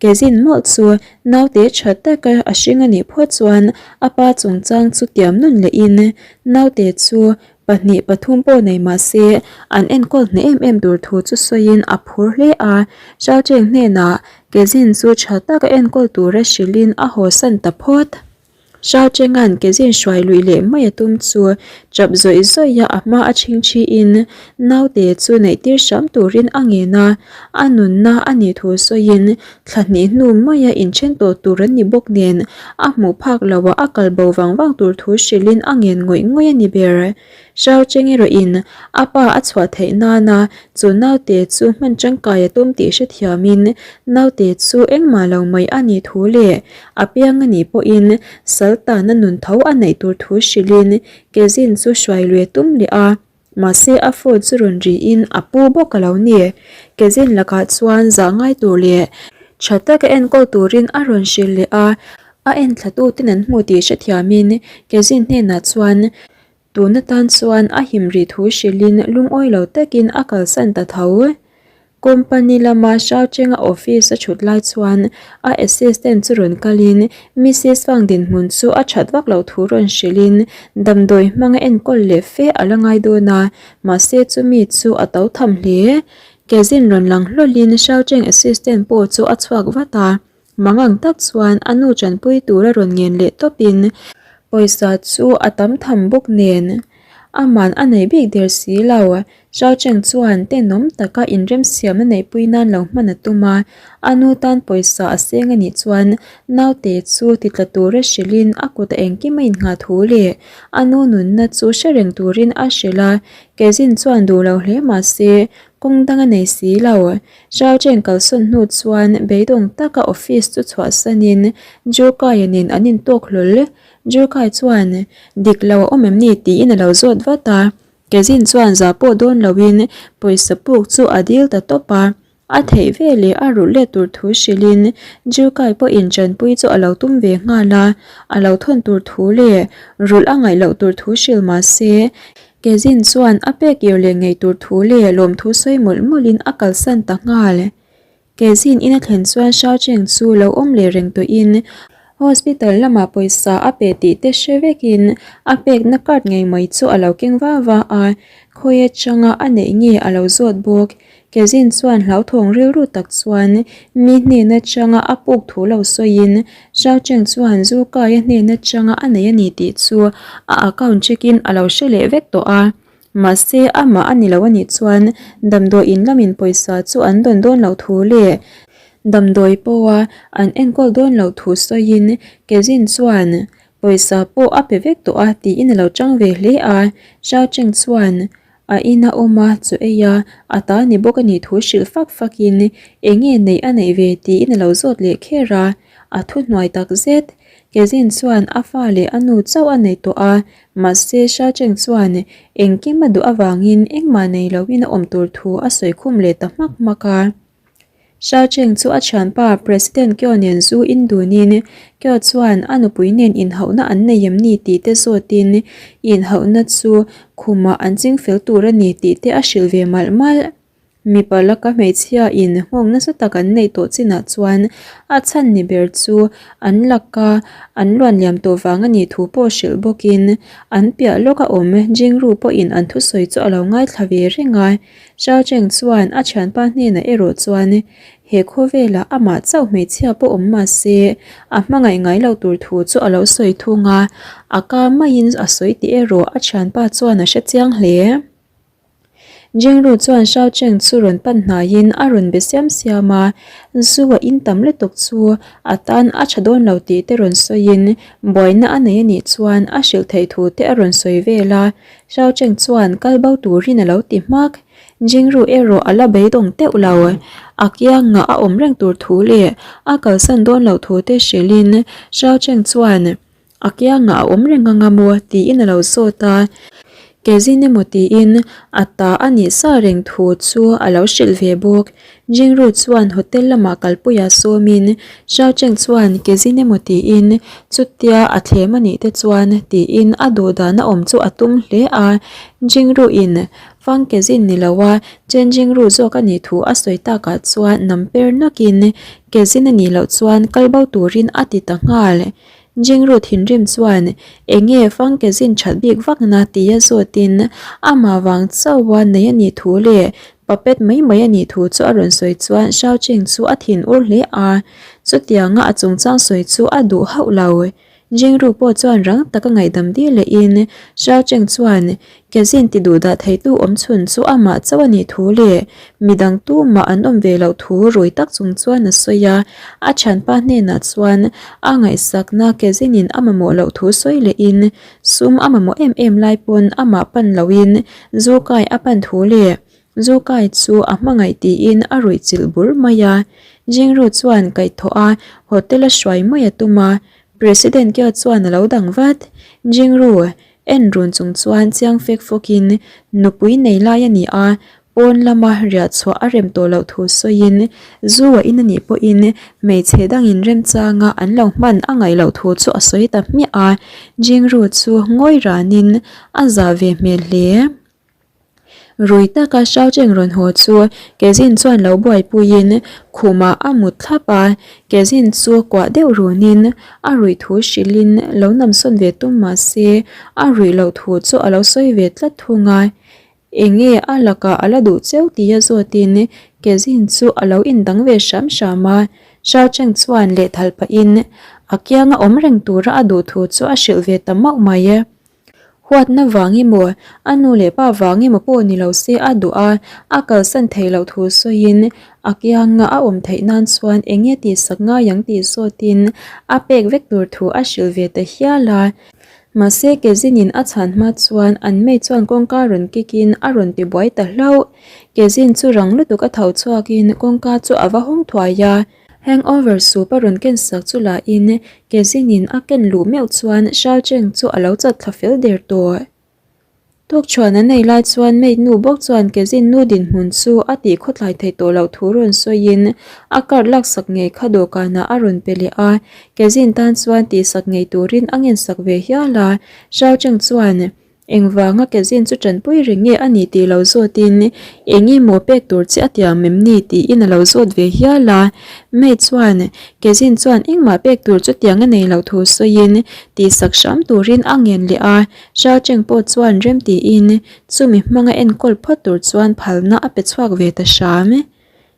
Ke zin mawlh chu naute tha taka a hring a nih phawt chuan a pa chungchang chu tiam nawn lehin naute chu pahnih pathum pawh nei mah se an enkawl hneh em em tur thu chu sawiin a phur hle a. Zhao Cheng hnenah ke zin chu tha taka enkawl tura hrilhin a hawsan ta phawt. Xiao Cheng-a'n kezin hruai luih leh mai a tum chu chap zawih zawih a a hma a chhingchhiin naute chu neih tir hram turin a ngen a, a nunna a nih thu sawiin thla hnih hnu maia inthen tawh tur an ni bawk nen a hmuh phak loah a kal bo vang vang tur thu hrilhin a ngen ngawih ngawih a ni ber. Xiao Cheng erawhin a pa a chhuah theih nana chu naute chu hman tangkai a tum tih hrethiamin naute chu engmah lo mai a nih thu leh a piang a nih pawhin sal tana nun tho a neih tur thu hrilhin Kezin chu hruai lui a tum leh a, mahse a phone chu rawn rihin a pu bawk a lo ni. Kezin lakah chuan zah ngai tur leh tha taka enkawl turin a rawn hrilh leh a, a enthlatuten an hmu tih hrethiamin Kezin hnenah chuan Tun atan chuan a him rih thu hrilhin lungawi lo takin a kalsan ta tho. Company lama Xiao Cheng-a office a thut lai chuan a assistant chu rawn kalin Mrs Fang dinhmun chu a that vak loh thu rawn hrilhin damdawi hmanga enkawl leh fe a la ngai dawn a, mahse chumi chu a to tham hle. Kezin rawn lang hlawlhin Xiao Cheng assistant pawh chu a chhuak vat a. Mangang tak chuan a nu tanpui tura rawn ngen leh tawpin pawisa chu a tam tham bawk nen aman a nei bik der si lo. Zhao Cheng chuan tenawm taka inremsiamna neihpui nan lo hman a tum a, a nu tan pawisa a seng a nih chuan naute chu titla tura hrilhin a kut a engkim a innghah thu leh a nu nunna chu hre reng turin a hrilh a, Kezin chuan duh lo hle mah se kawng dang a nei si lo. Zhao Cheng kalsawn hnu chuan beidawng taka office chu chhuahsanin Jurkaia nen an intawk hlawl. Jurkai chuan, Dik lo a awm em ni? tiin a lo zawt vat a. Kezin chuan zah pawh dawn loin pawisa puk chu a dil ta tawp a. A theih ve leh a rulh let tur thu hrilhin Jurkai pawhin tanpui chu a lo tum ve nghal a. A lo thawn tur thu leh rulh a ngaih loh tur thu hrilh mah se Kezin chuan a pek ir leh ngei tur thu leh lawmthu sawi mawlh mawlhin a kalsan ta nghal. Kezin in a thlen chuan Xiao Cheng chu lo awm leh reng tawhin hospital lamah pawisa a pe tih te hre vekin a pekna card ngei mai chu a lo keng va va a, khawi atanga a neih nge a lo zawt bawk. Kezin chuan hlauthawng rilru tak chuan mi hnen atanga a puk thu lo sawiin Xiao Cheng chuan Zu Kai-a hnen atanga a nei a ni tih chu a account check-in a lo hre leh vek tawh a. Mahse, amah a ni lo a nih chuan damdawi in lamin pawisa chu an dawn dawn loh thu leh damdawi pawha an enkawl dawn loh thu sawiin Kezin chuan pawisa pawh a pe vek tawh a tiin a lo chang ve hle a. Xiao Cheng chuan A ina awm a, chu ei a, a ta ni bawk a nih thu hrilh fak fakin eng nge neih a neih ve tiin a lo zawt leh kher a, a thuhnuai tak zet. Kezin chuan a fa leh a nu chauh a nei tawh a, mahse Sha Cheng chuan engkim a duh avangin engmah nei loin a awm tur thu a sawi khum leh ta hmak hmak a. Xiao Cheng chu a thianpa President Kyo nen zu in dunin Kyo chuan a nupui nen inhauhna an nei em ni tih te zawtin inhauhna chu khumah an ching fel tur a ni tih te a hrilh ve malh malh. Mipa laka hmeichhia in nghawng nasa tak an neih tawh chinah chuan a chhan ni ber chu an laka an luan liam tawh vang a nih thu pawh hrilh bawkin an piah lawka awm Jingru pawhin an thusawi chu a lo ngaithla ve reng a. Xiao Cheng chuan a thianpa hnenah erawh chuan he khawvelah amah chauh hmeichhia pawh awm mah se a hmangaih ngai lo tur thu chu a lo sawi thung a, a ka maiin a sawi tih erawh a thianpa chuan a hrechiang hle. Jingru chuan Xiao Cheng chu rawn pan hnaiin a rawn be siam siam a, zu a in tam lutuk chu a tan a tha dawn lo tih te rawn sawiin buaina a nei a nih chuan a hrilh theih thu te a rawn sawi vel a, Xiao Cheng chuan kal bo turin a lo ti hmak. Jingru erawh a la beidawng teuh lo, a kiangah a awm reng tur thu leh a kalsan dawn loh thu te hrilhin Xiao Cheng chuan A kiangah a awm reng anga maw tiin a lo zawt a, Kezin emaw tiin a ta a nih sa reng thu chu a lo hrilh ve bawk. Jingru chuan hotel lamah kalpuia sawmin Xiao Cheng chuan Kezin emaw tiin chutia a thlem a nih te chuan tiin a duh dana awm chu a tum hle a. Jingru in Fang Kezin ni lo a Chen Jingru zawk a nih thu a sawi takah chuan nam per nawkin Kezin a nih loh chuan kal bo turin a ti ta nghal. Jingru thinrim chuan enge Fangkezin that bik vakna tia zawtin amah vang chauha nei a nih thu leh puppet mai mai a nih thu chu a rawn sawi chuan Xiao Cheng chu a thin ur hle a, chutianga a chungchang sawi chu a duh hauh lo. Jingru pawh chuan rang taka ngaihdam dil lehin Xiao Cheng chuan Kezin ti duh dah theitu awm chhun chu amah chauh a nih thu leh midang tumah an awm ve loh thu rui tak chung chuan a sawi a. A thianpa hnenah chuan a ngaihsakna Kezinin a mamawh loh thu sawi lehin sum a mamawh em em lai pawn amah pan loin zu kai a pan thu leh zu kai chu a hmangaih tiin a ruih chilh bur mai a. Jingru chuan kaihthawh a hotel a hruai mai a tum a, President Kia chuan a lo dang vat. Jingru En run chung chuan chiang fek fawkin nupui nei lai a ni a, pawn lama riah chhuah a rem tawh loh thu sawiin zu a in a nih pawhin hmeichhe dangin remchanga an lo hman a ngaih loh thu chu a sawi ta hmiah a, Jingru chu ngawi ranin a zah ve hmel hle. Rui taka Xiao Cheng rawn haw chu Kezin chuan lo buaipuiin khumah a mut thlap a, Kezin chu kuah deuh runin a ruih thu hrilhin lo namsawn ve tum mah se a ruih loh thu chu a lo sawi ve tlat thung a, enge a lakah a la duh cheu tia zawtin Kezin chu a lo indang ve hram hram a, Xiao Cheng chuan lehthal pahin a kianga awm reng tura a duh thu chu a hrilh ve ta mauh mai. Huatna vang emaw, a nu leh pa vang emaw pawh ni lo se a duh a, a kalsan theih loh thu sawiin a kianga a awm theih nan chuan eng nge tihsak ngai ang tih zawtin a pek vek tur thu a hrilh ve ta hial a. Mahse Kezinin a chhan hma chuan an mei chuan kawngka rawn kikin a rawn ti buai ta hlauh. Kezin chu rang lutuk a tho chhuakin kawngka chu a va hawng thuai a. Hangover soup a rawn ken sak chu lah in Kezin in a ken luh meuh chuan Xiao Cheng chu a lo chat thla fel der tawh. Tukchhuan an ei lai chuan maid nu bawk chuan Kezin nu dinhmun chu a tih khawtlai theih tawh loh thu rawn sawi in a card lak sak ngei kha dawhkanah a rawn pe leh a, Kezin tan chuan tihsak ngei turin a ngen sak ve hial a, Xiao Cheng chuan Engvanga Kezin chu tanpui reng nge a ni tih lo zawtin eng emaw pek tur che a tiam em ni tiin a lo zawt ve hial a. May chuan Kezin chuan engmah pek tur chu tiang a nei loh thu sawiin tihsak hram turin a ngen leh a. Xiao Cheng pawh chuan rem tiin chumi hmanga enkawl phawt tur chuan phalna a pe chhuak ve ta hram.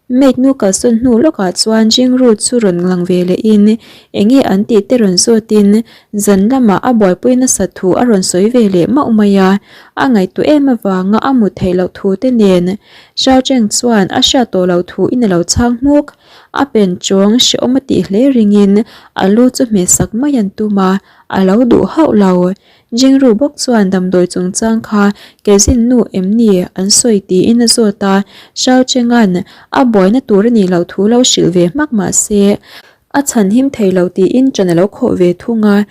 Maid nu kalsawn hnu lawkah chuan Jingru chu rawn lang ve lehin enge an tih te rawn zawtin zan lamah a buaipui nasat thu a rawn sawi ve leh mauh mai a, a ngaihtuah em avanga a mut theih loh thu te nen Xiao Cheng chuan a hriat tawh loh thu in a lo chhang hmuk. A pen chawng hrehawm a tih hle ringin a lu chu hmehsak mai an tum a, a lo duh hauh lo. Jingru bawk chuan damdawi chungchang kha Kezin nu em ni an sawi tiin a zawt a, Xiao Cheng'an a buaina tur a nih loh thu lo hrilh ve hmak mah se a chhanhim thei lo tiin ṭan a lo khawh ve thung a.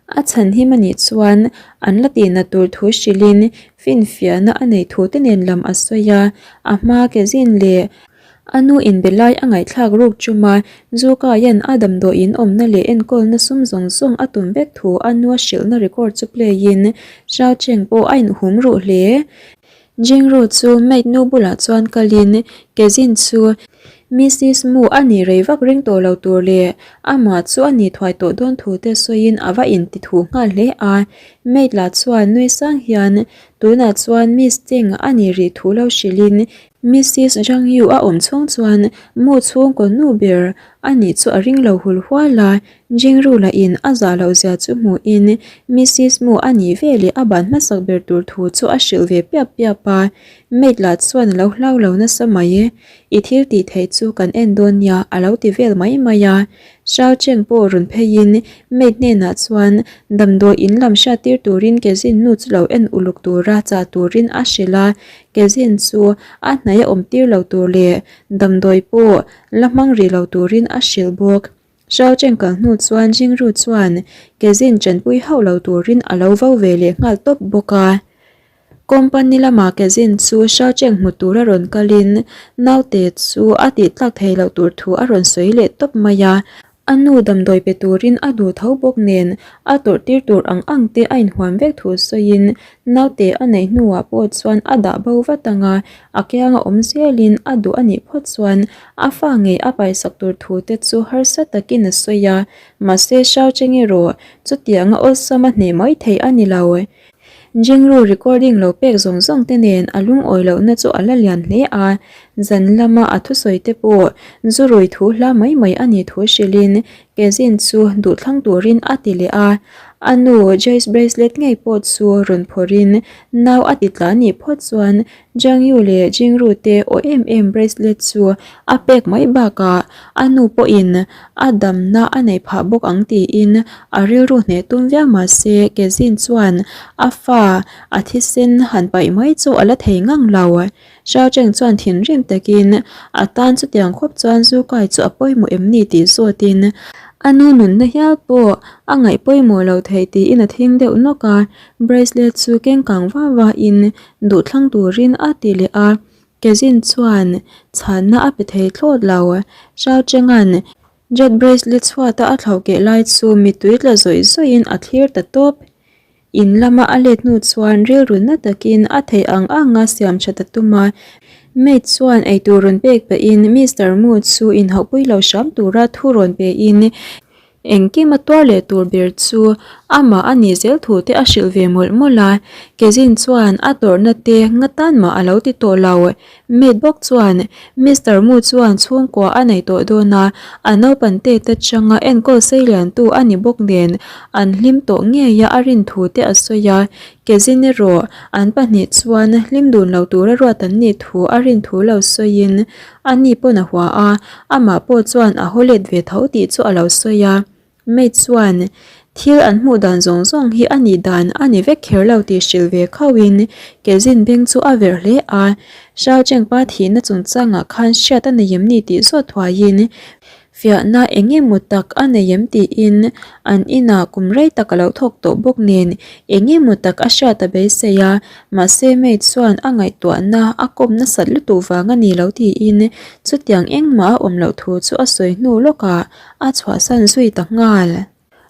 A chhanhim a nih chuan an la tihna tur thu hrilhin finfiahna a neih thu te nen lam a sawi a, a hma Kezin leh A nu inbe lai a ngaihthlak ruk chum a, Zukaia'n a damdawiin awmna leh enkawlna sum zawng zawng a tum vek thu a nu a hrilhna record chu play in Xiao Cheng pawh a inhum ruh hle. Jingru chu maid nu bulah chuan kalin Kezin chu Missis Mu a nih rei vak ring tawh lo tur leh amah chu a nih thuai tawh dawn thu te sawiin a va inti thu nghal hle a. Maid lah chuan nui sang hian tunah chuan Miss Cheng a nih rih thu lo hrilhin Missis Zhang Yu a awm chhung chuan Mu chhungkaw nu ber a nih chu a ring lo hul hual a. Jingru lahin a zah loh zia chu hmuhin Missis Mu a nih veleh a ban hmasak ber tur thu chu a hrilh ve piap piap a. Maid lah chuan a lo hlau lo nasa mai e, i thil tih theih chu kan en dawn nia a lo ti vel mai mai a. Shao Cheng pawh rawn pheiin maid hnenah chuan damdawi in lam hriat tir turin Kezin nu chu lo en uluk tura chah turin a hrilh a, Kezin chu a hnaih a awm tir lo tur leh damdawi pawh la hmang rih lo turin a hrilh bawk. Shao Cheng kal hnu chuan Jingru chuan Kezin chanpui hauh lo turin a lo vo ve leh nghal tawp bawk a. Company lama Kezin chu Shao Cheng hmu tura rawn kalin naute chu a tih tlak thei loh tur thu a rawn sawi leh tawp mai a. A nu damdawi pe turin a duh tho bawk nen a tawrh tir tur ang ang te a inhuam vek thu sawiin naute a neih hnuah pawh chuan a dah bo vat ang a, a kianga awm zelin a duh a nih phawt chuan A fa ngei a paisak tur thu te chu harsa takin a sawi a, mahse Shao Cheng erawh chutianga awlsam a hneh mai thei a ni lo. Jingru recording lo pek zawng zawng te nen a lungawi lohna chu a la lian hle a, zan lama a thusawi te pawh zu rui thu hla mai mai a nih thu hrilhin Kezin chu duhthlang turin a ti leh a, a nu Joyce bracelet ngei pawh chu rawn phawrhin nau a ti tla nih phawt chuan Jiang Yu leh Jing Ru te aw em em bracelet chu a pek mai bakah a nu pawhin a damna a neih phah bawk ang tiin a rilru hneh tum viau mahse Kezin chuan a fa a thisen han paih mai chu a la thei ngang lo. Xiao Cheng chuan thinrim takin a tan chutiang khawp chuan zu kai chu a pawimawh em ni tih zawtin a nu nunna hial pawh a ngaih pawimawh lo thei tiin a thing deuh nawk a, bracelet chu keng kang va va in Duhthlang turin a ti leh a, Kezin chuan chhanna a pe thei thlawt lo. Xiao Cheng'an Jet bracelet chhuata a thlauh keh lai chu mittui tla zawih zawihin a thlir ta tawp. In lama a let hnu chuan rilru na takin a theih ang anga siam that a tum a. Maid chuan eitur rawn pek pahin Mister Mu chu inhauhpui lo hram tura thu rawn pein Engkim a tuar leh tur ber chu amah a nih zel thu te a hrilh ve mawlh mawlh a, Kezin chuan a tawrhna te nga tan mah a lo ti tawh lo. Maid bawk chuan Mister Mu chuan chhungkua a nei tawh dawn a, a naupan tet atanga enkawl seiliantu a ni bawk nen an hlim tawh ngei a a rin thu te a sawi a, Kezin erawh an pahnih chuan hlim dun lo tura ruat an nih thu a rin thu lo sawiin A ni pawn a hua a, amah pawh chuan a haw let ve tho tih chu a lo sawi a. Maid chuan thil an hmuh dan zawng zawng hi a nih dan a ni vek kher lo tih hrilh ve khauhin Kezin beng chu a verh hle a. Xiao Chengpa thihna chungchangah khan hriat a nei em ni tih zawt thuaiin Fiahna eng emaw tak a nei em tiin an inah kum rei tak a lo thawk tawh bawk nen eng emaw tak a hriat a beisei a, mahse maid chuan a ngaihtuahna a kawm nasat lutuk vang a ni lo tiin chutiang engmah a awm loh thu chu a sawi hnu lawkah a chhuahsan zui ta nghal.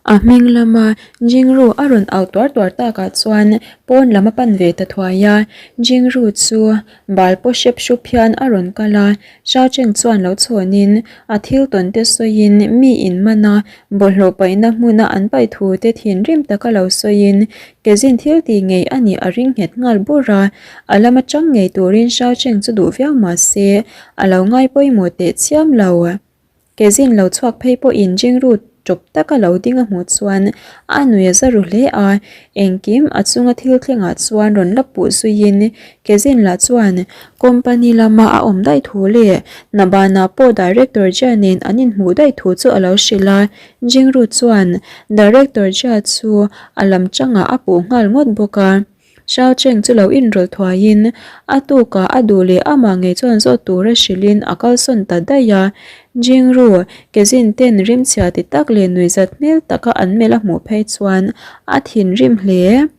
A hming lama Jingru a rawn au tuar tuar takah chuan pawn lam a pan ve ta thuai a, Jingru chu bal paw hrep hrup hian a rawn kal a, Xiao Cheng chuan lo chhawnin a thil tawn te sawiin mi in man a, bawlhhlawh paihna hmuna an paih thu te thinrim taka lo sawiin Kezin thil tih ngei a nih a ring nghet nghal bur a, a lama chang ngei turin Xiao Cheng chu duh viau mah se a lo ngai pawimawh teh chiam lo. Kezin lo chhuak phei pawhin Jingru tawp taka lo ding a hmuh chuan a nui a za ru hle a, engkim a chunga thil thlengah chuan rawn la puh zuiin Kezin lah chuan company lama a awm daih thu leh Nabana pawh Director Jia nen an inhmuh daih thu chu a lo hrilh a, Jingru chuan Director Jia chu a lam tangah a puh nghal ngawt bawk a. Xiao Cheng chu lo inrawlh thuaiin a tukah a duh leh amah ngei chuan zawt tura hrilhin a kalsawn ta daih a. Jingru, Kezin ten rimchhia ti tak leh nuihzat hmel taka an melh a hmuh phei chuan a thinrim hle.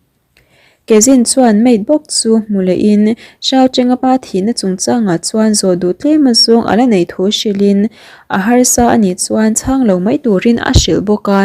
Kezin chuan maid bawk chu hmu lehin Xiao Cheng-a pa thihna chungchangah chuan zawh duh tlem azawng a la neih thu hrilhin a harsa a nih chuan chhang lo mai turin a hrilh bawk a,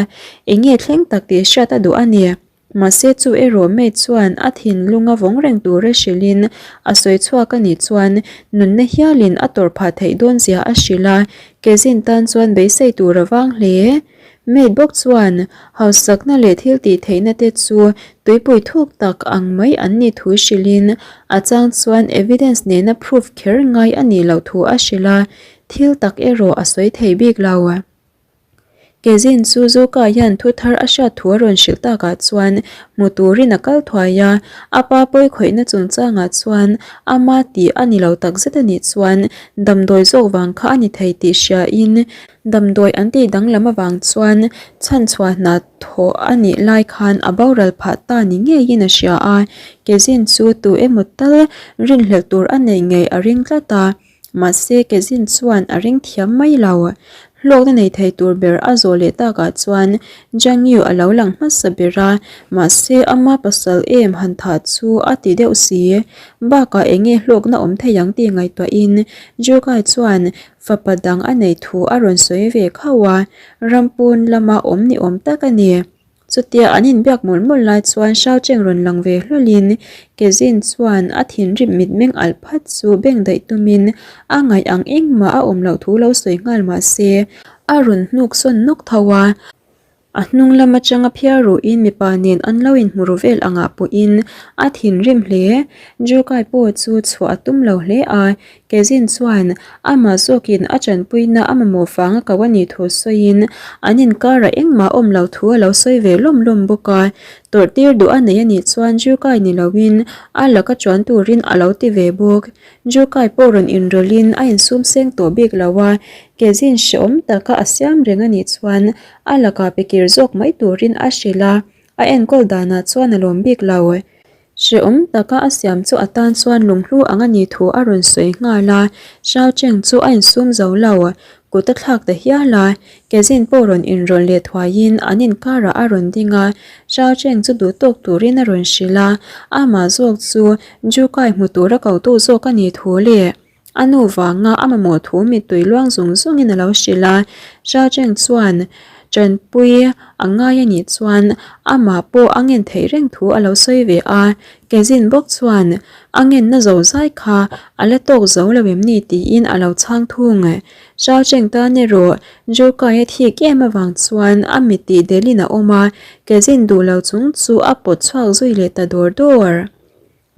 eng nge thleng tak tih hriat a duh a ni. Mahse chu erawh Mate chuan a thinlunga vawng reng tura hrilhin a sawi chhuak a nih chuan nunna hialin a tawrh phah theih dawn zia a hrilh a, Kezin tan chuan beisei tur a vang hle. Mate bawk chuan hausakna leh thil tih theihna te chu tuipui thuk tak ang mai an nih thu hrilhin a chang chuan evidence nena proof kher ngai a nih loh thu a hrilh a, thil tak erawh a sawi thei bik lo. Kezin chu Zuka hian thu thar a hriat thu a rawn hrilh takah chuan hmu turin a kal thuai a, a pa pawi khawihna chungchangah chuan ama tih a ni lo takzet a nih chuan damdawi zawk vang kha a ni thei tih hriain damdawi an tih danglam avang chuan chhanchhuah hna thawh a nih lai khan a boral phah ta ni ngeiin a hria a, Kezin chu tu emaw tal rinhlelh tur a neih ngei a ring tlat a. Mahse, Kezin chuan a ring thiam mai lo. Hlawkna nei thei tur ber a zawh leh takah chuan Zhang Yu a lo lang hmasa ber a, mahse ama pasal em han thah chu a ti deuh si. Bakah eng nge hlawkna awm thei ang tih ngaihtuahin Zhu Kai chuan fapa dang a neih thu a rawn sawi ve khauh a, ram pawn lama awm ni awm tak a ni. Chutia an inbiak mawlh mawlh lai chuan Shao Cheng rawn lang ve hlawlhin Kezin chuan a thinrim mitmeng alh phat chu beng daih tumin a ngaih ang engmah a awm loh thu lo sawi nghal mah se a rawn hnuk sawn nawk tho a. A hnung lam atanga phiar ruhin mipa nen an lo inhmu ru vel angah pawhin a thinrim hle. Jukai pawh chu chhuah a tum lo hle a, Kezin chuan amah zawkin a tanpuina a mamawh vanga ko a nih thu sawiin an inkarah engmah awm lo thu a lo sawi ve lawm lawm bawk a. Tawrhtir duh a nei a nih chuan Jukai ni loin a laka chuan turin a lo ti ve bawk. Jukai pawh rawn inrawlhin a insum seng tawh bik lo a, Kezin hrehawm taka a siam reng a nih chuan a lakah pe kir zawk mai turin a hrilh a, a enkawl danah chuan a lawm bik lo. Hrehawm taka a siam chu a tan chuan lunghlu ang a nih thu a rawn sawi nghal a, Shao Cheng chu a insum zo lo, kut a thlak ta hial a, Kezin pawh rawn inrawlh leh thuaiin an inkarah a rawn ding a, Shao Cheng chu duh tawk turin a rawn hrilh a, amah zawk chu Ju Kai hmu tura kotu zawk a nih thu leh. A nu vanga a mamawh thu mittui luang zung zungin a lo hrilh a, Shao Cheng chuan Tanpui a ngai a nih chuan amah pawh a ngen theih reng thu a lo sawi ve a, Kezin bawk chuan a ngenna zo zai kha a la tawk zo lo em ni tiin a lo chhang thung. Shao Cheng tan erawh Jukai a thik em avang chuan a mit tih delin a awm a, Kezin duh lo chung chu a pawt chhuak zui leh ta dawr dawr.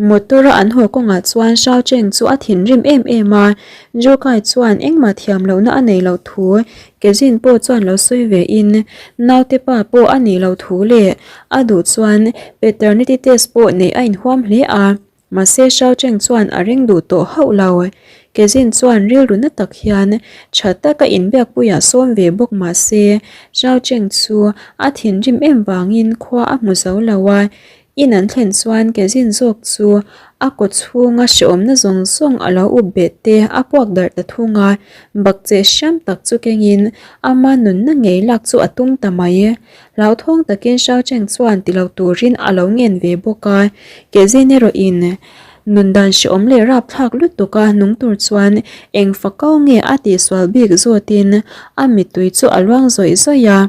Motor a an haw kawngah chuan Shao Cheng chu a thinrim em em a, Zhu Kai chuan engmah thiam lohna a nei loh thu Kezin pawh chuan lo sawi ve in, naute pa pawh a nih loh thu leh a duh chuan paternity test pawh neih a inhuam hle a, mahse Shao Cheng chuan a ring duh tawh hauh lo. Kezin chuan rilru na tak hian tha taka inbiakpuiah sawm ve bawk mahse Shao Cheng chu a thinrim em vangin khua a hmu zo lo a, In an thlen chuan kezin zawk chu a kaw chhunga hrehawmna zawng zawng a lo up bet te a puak darh ta thung a, bakcheh hriam tak chu kengin ama nunna ngei lak chu a tum ta mai. Hlauthawng takin Shao Cheng chuan ti lo turin a lo ngen ve bawk a, kezin erawhin nun dan hrehawm leh rapthlak lutuk a nung tur chuan eng fakau nge a tihsual bik zawtin a mittui chu a luang zawih zawih a.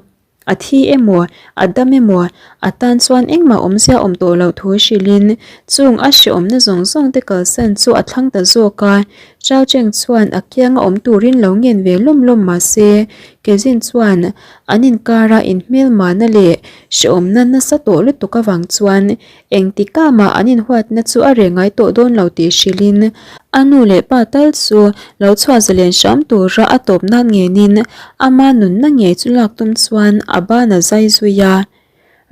A thi emaw, a dam emaw, a tan chuan engmah awmzia awm tawh loh thu hrilhin chung a hrehawmna zawng zawng te kalsan chu a thlang ta zawk a. Chao Cheng chuan a kianga awm turin lo ngen ve lawm lawm mah se, Kezin chuan an inkara inhmelmahna leh hrehawmna nasa tawh lutuk avang chuan Engtikah mah an inhuatna chu a reh ngai tawh dawn lo tih hrilhin a nu leh pa tal chu lo chhuah zalen hram tura a tawp nan ngenin ama nunna ngei chu lak tum chuan a ban a zai zui a.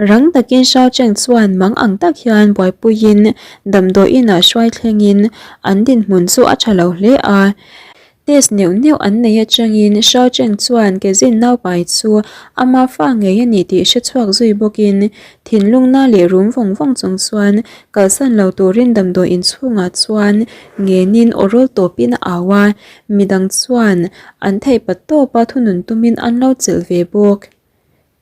Rang takin Shao Cheng chuan mang ang tak hian buaipuiin damdawi inah hruai thlengin an dinhmun chu a tha lo hle a. Test neuh neuh an nei atangin Shao Cheng chuan Kezin naupai chu ama fa ngei a ni tih hre chhuak zui bawkin thinlungna leh rum vawng vawng chung chuan kalsan lo turin damdawi inchhungah chuan ngenin aw rawl tawpin a au a, midang chuan an theih pat tawpa thunun tumin an lo chelh ve bawk.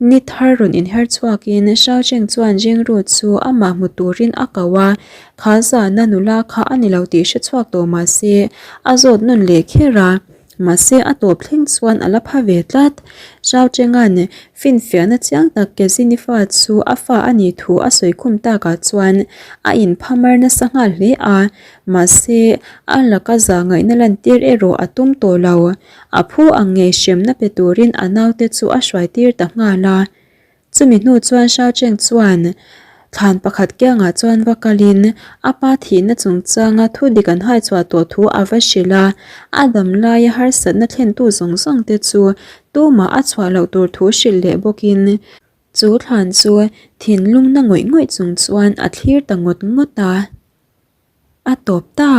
Ni thar rawn inher chhuakin Shao Cheng chuan Jingru chu amah hmu turin a ko a, kha zana nula kha a ni lo tih hre chhuak tawh mah se a zawt nawn leh kher a. Mahse a tawp thleng chuan a la pha ve tlat. Zhao Cheng-a'n finfiahna chiang tak Kezini fa chu a fa a nih thu a sawi khum takah chuan a inphamar nasa nghal hle a, mahse a laka zah ngaihna lantir erawh a tum tawh lo. A phu ang ngei hremna pe turin a naute chu a hruai tir ta nghal a. Chumi hnu chuan Shao Cheng chuan thlan pakhat kiangah chuan va kalin a pa thihna chungchanga thu dik an hai chhuah tawh thu a va hrilh a, a dam laia harsatna thlentu zawng zawng te chu tumah a chhuah loh tur thu hrilh leh bawkin chu thlan chu thinlung na ngawih ngawih chung chuan a thlir ta ngawt ngawt a, a tawp ta.